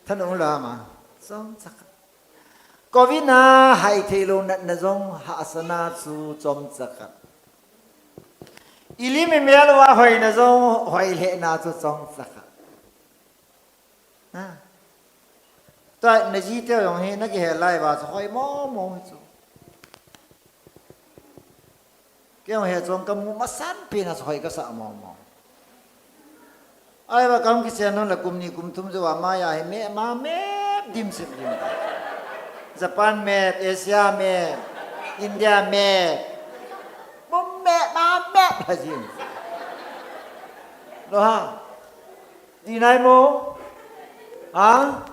Thanung lama. Chomcha khat. Covid a hai thei lou natna jong hahsatna chu chomcha khat. Ilim imel uva hoina jong hoi lhehna chu chomcha khat. Ha. Tua naji teu jong hi nakihe lai uva chu hoi momo hi chu. Kei jong hiche chunga kamu masang pen a chu hoi kasah momo. Ahivang kahung kichen lhon le kum ni kum thum jou a maiya hi map ma map dimset dim. Japan map, Asia map, India map. Mum map ma map ha jing. Lo ha. Ti nai mo? Ha?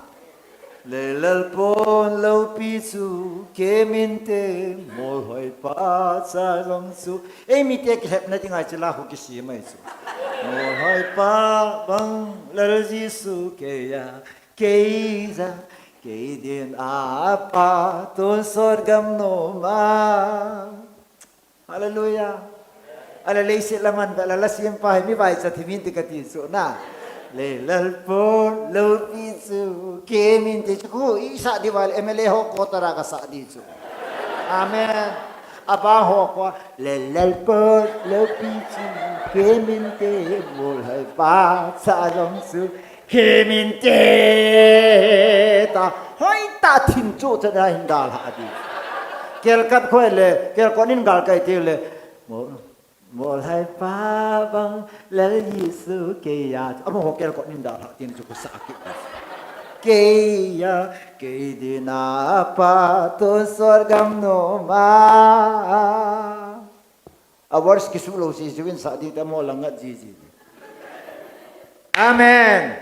Leilal pon loupi chu kemin te molhoi pa cha jong chu. Ei mite kilhepna dinga hiche la khu kisem ahi chu. Molhoi pa bang Lal Jesu keiya, kei ja, kei din a pa tonsot gam nom a. Hallelujah. Ahile leiset lam a hin, la, la sempa hi mi vaicha thim in ti kati chu na. Leilal pon loupi chu kemin te chu khu isah ding uva le M L A ho quarter a kasah ding chu. Amen. Abang ho khu, leilal pon loupi chu kemin te molhoi pa cha jong chu. Khi min te ta, hoi ta thim chu chana hin dalha di. Kelkap khoi le, kelkot in gal kai ti le. Mo, mo lai pa bang, Lal Yesu kei ya. Amo ho kelkot in dalha tin chu ko sa ki. Kei ya, kei dina pa, tonsot gam nom a. A verse kisu lo si, si win sa di ta mo lang ngat ji ji. Amen.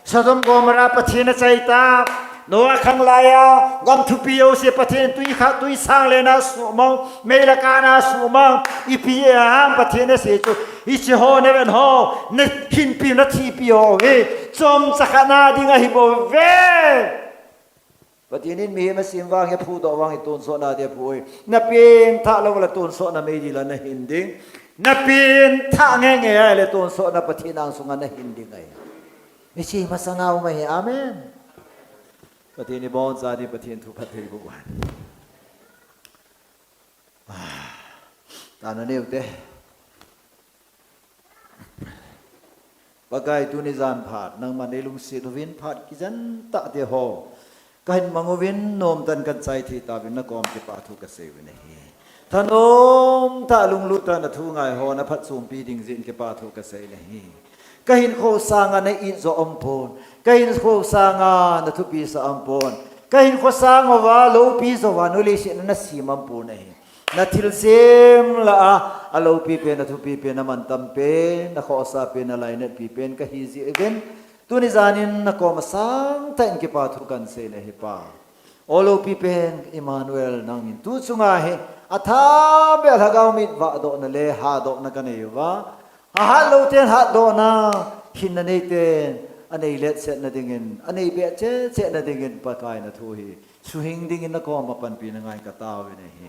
Sodom Gomorrah Pathen achai ta. Noah khang laiya, gam thupi jouse Pathen tui kha, tui sang le na sumang, mei la ka na sumang, ipi ham Pathen asei chu, hiche ho na ven ho, na hinpi, na thipi ho hi, chomcha khat na ding ahi bou ve. Pathen in mihem asem vang hi, aphudoh vang hi tonsot na dia phu e. Na pengthah lou le tonsot na meidil a na hin ding. Na pengthah nge nge a le tonsot na Pathen angsunga na hin ding ahi. Hiche masanga um ahi. Amen. Pathen ibon cha ding, Pathen thu phatthei boh uhen. Ah, tana neu te. Pakai tuni jan phat, nangman nei lungset uvin phat kijen tah te ho. Kahin mang uvin nomtah in kahin chai thei tauvin nakom kipa thu kasei uvin ahi. Thanom tah lunglut tah in na thu ngai ho na phatchompi ding jeh in kipa thu kasei in ahi. Kahinkho sanga na it jo um pon. Kahinkho sanga na thupi sa um pon. Kahinkho sang uva loupi jo uva nu leiset na sem um pon ahi. Na thilsem lah a, aloupi pen, athupi pen, amantam pen, akhohsa pen, alainatpi pen kahi jeh uvin. Tuni jan in nakom a sangtah in kipa thu kahin sei in ahi Pa. O loupi pen Emmanuel, nangin tu chunga hi athah beh a lhagao mit vahdohna le hatdohna kanei uva. Ahat lou ten hatdohna, hinna nei ten anei letset na dingin, anei beh chetchet na dingin Pakai na thu hi suhing dingin nakom a panpina ngai kataovin ahi.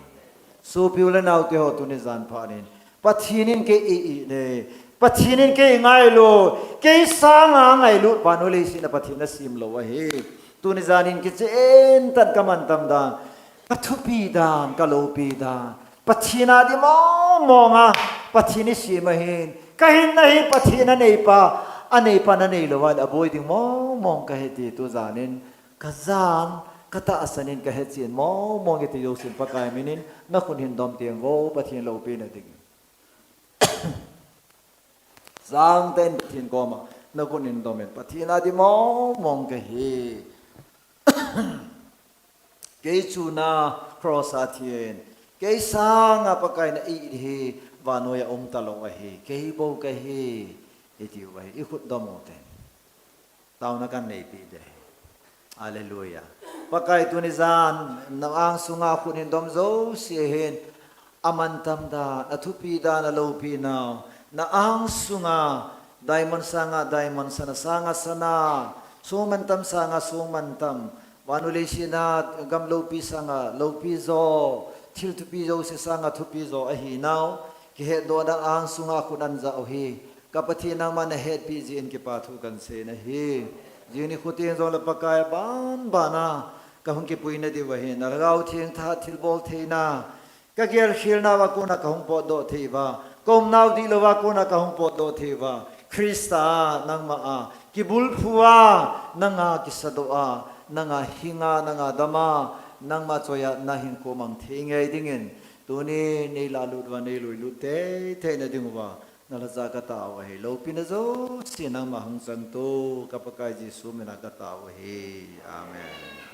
Sopi u le nao te ho tuni jan phat in Pathen in kei ei it e, Pathen in kei ngailut, kei sanga ngailut vannoi leiset a Pathen asem lou ahi. Tuni jan in kichen tah in kamantam dan, kathupi dan, kaloupi dan, Pathen a di mong mong a, Pathen isem ahin, kahinna hi Pathen aneipa, aneipa nanei lou a le aboi ding mong mong kahi ti tu jan in, kajan, katahsan in kahechen mong mong e ti jousen Pakai min in, nakhut hin dom teng vo, Pathen loupina ding. Sangtah in Pathen koma nakhut hin dom in, Pathen a di mong mong kahi. Kei chuna cross a thi in, kei sanga Pakai na it hi vannoi a um talou ahi, kei bou kahi, iti u ahi, ikhut dom u te. Taona kahin neipi ding ahi. Hallelujah. Pakai tuni jan, na angsunga khut hin dom jouse hin, amantam dan, athupi dan, aloupi nau, na angsunga, diamond sanga diamond, sana sanga sana, song mantam sanga song mantam, vannoi leiset a gam loupi sanga loupi jo, thil thupi jouse sanga thupi jo ahi nau, kihetdohna angsunga khut ahin jah u hi, ka Pathen nangman nahetpi jeh in kipa thu kahin sei in ahi. Jing nikho teng jong le Pakai aban ban a kahung kipuina diu ahi, na Lhagao Theng thahat thilbol theina, kagelkhelna uva kona kahung potdoh thei uva, kaumnau dihlou uva kona kahung potdoh thei uva, Christa a, nangma a kibulphu a, nanga kisadoh a, nanga hinga, nanga dama, nangma choiya nahinkho mang thei ngei dingin, tuni nei lalut uva nei loilut tei theina ding uva, na lhacha katao ahi. Loupina jouse nangma hung chang to, ka Pakai Jesu mina katao ahi. Amen.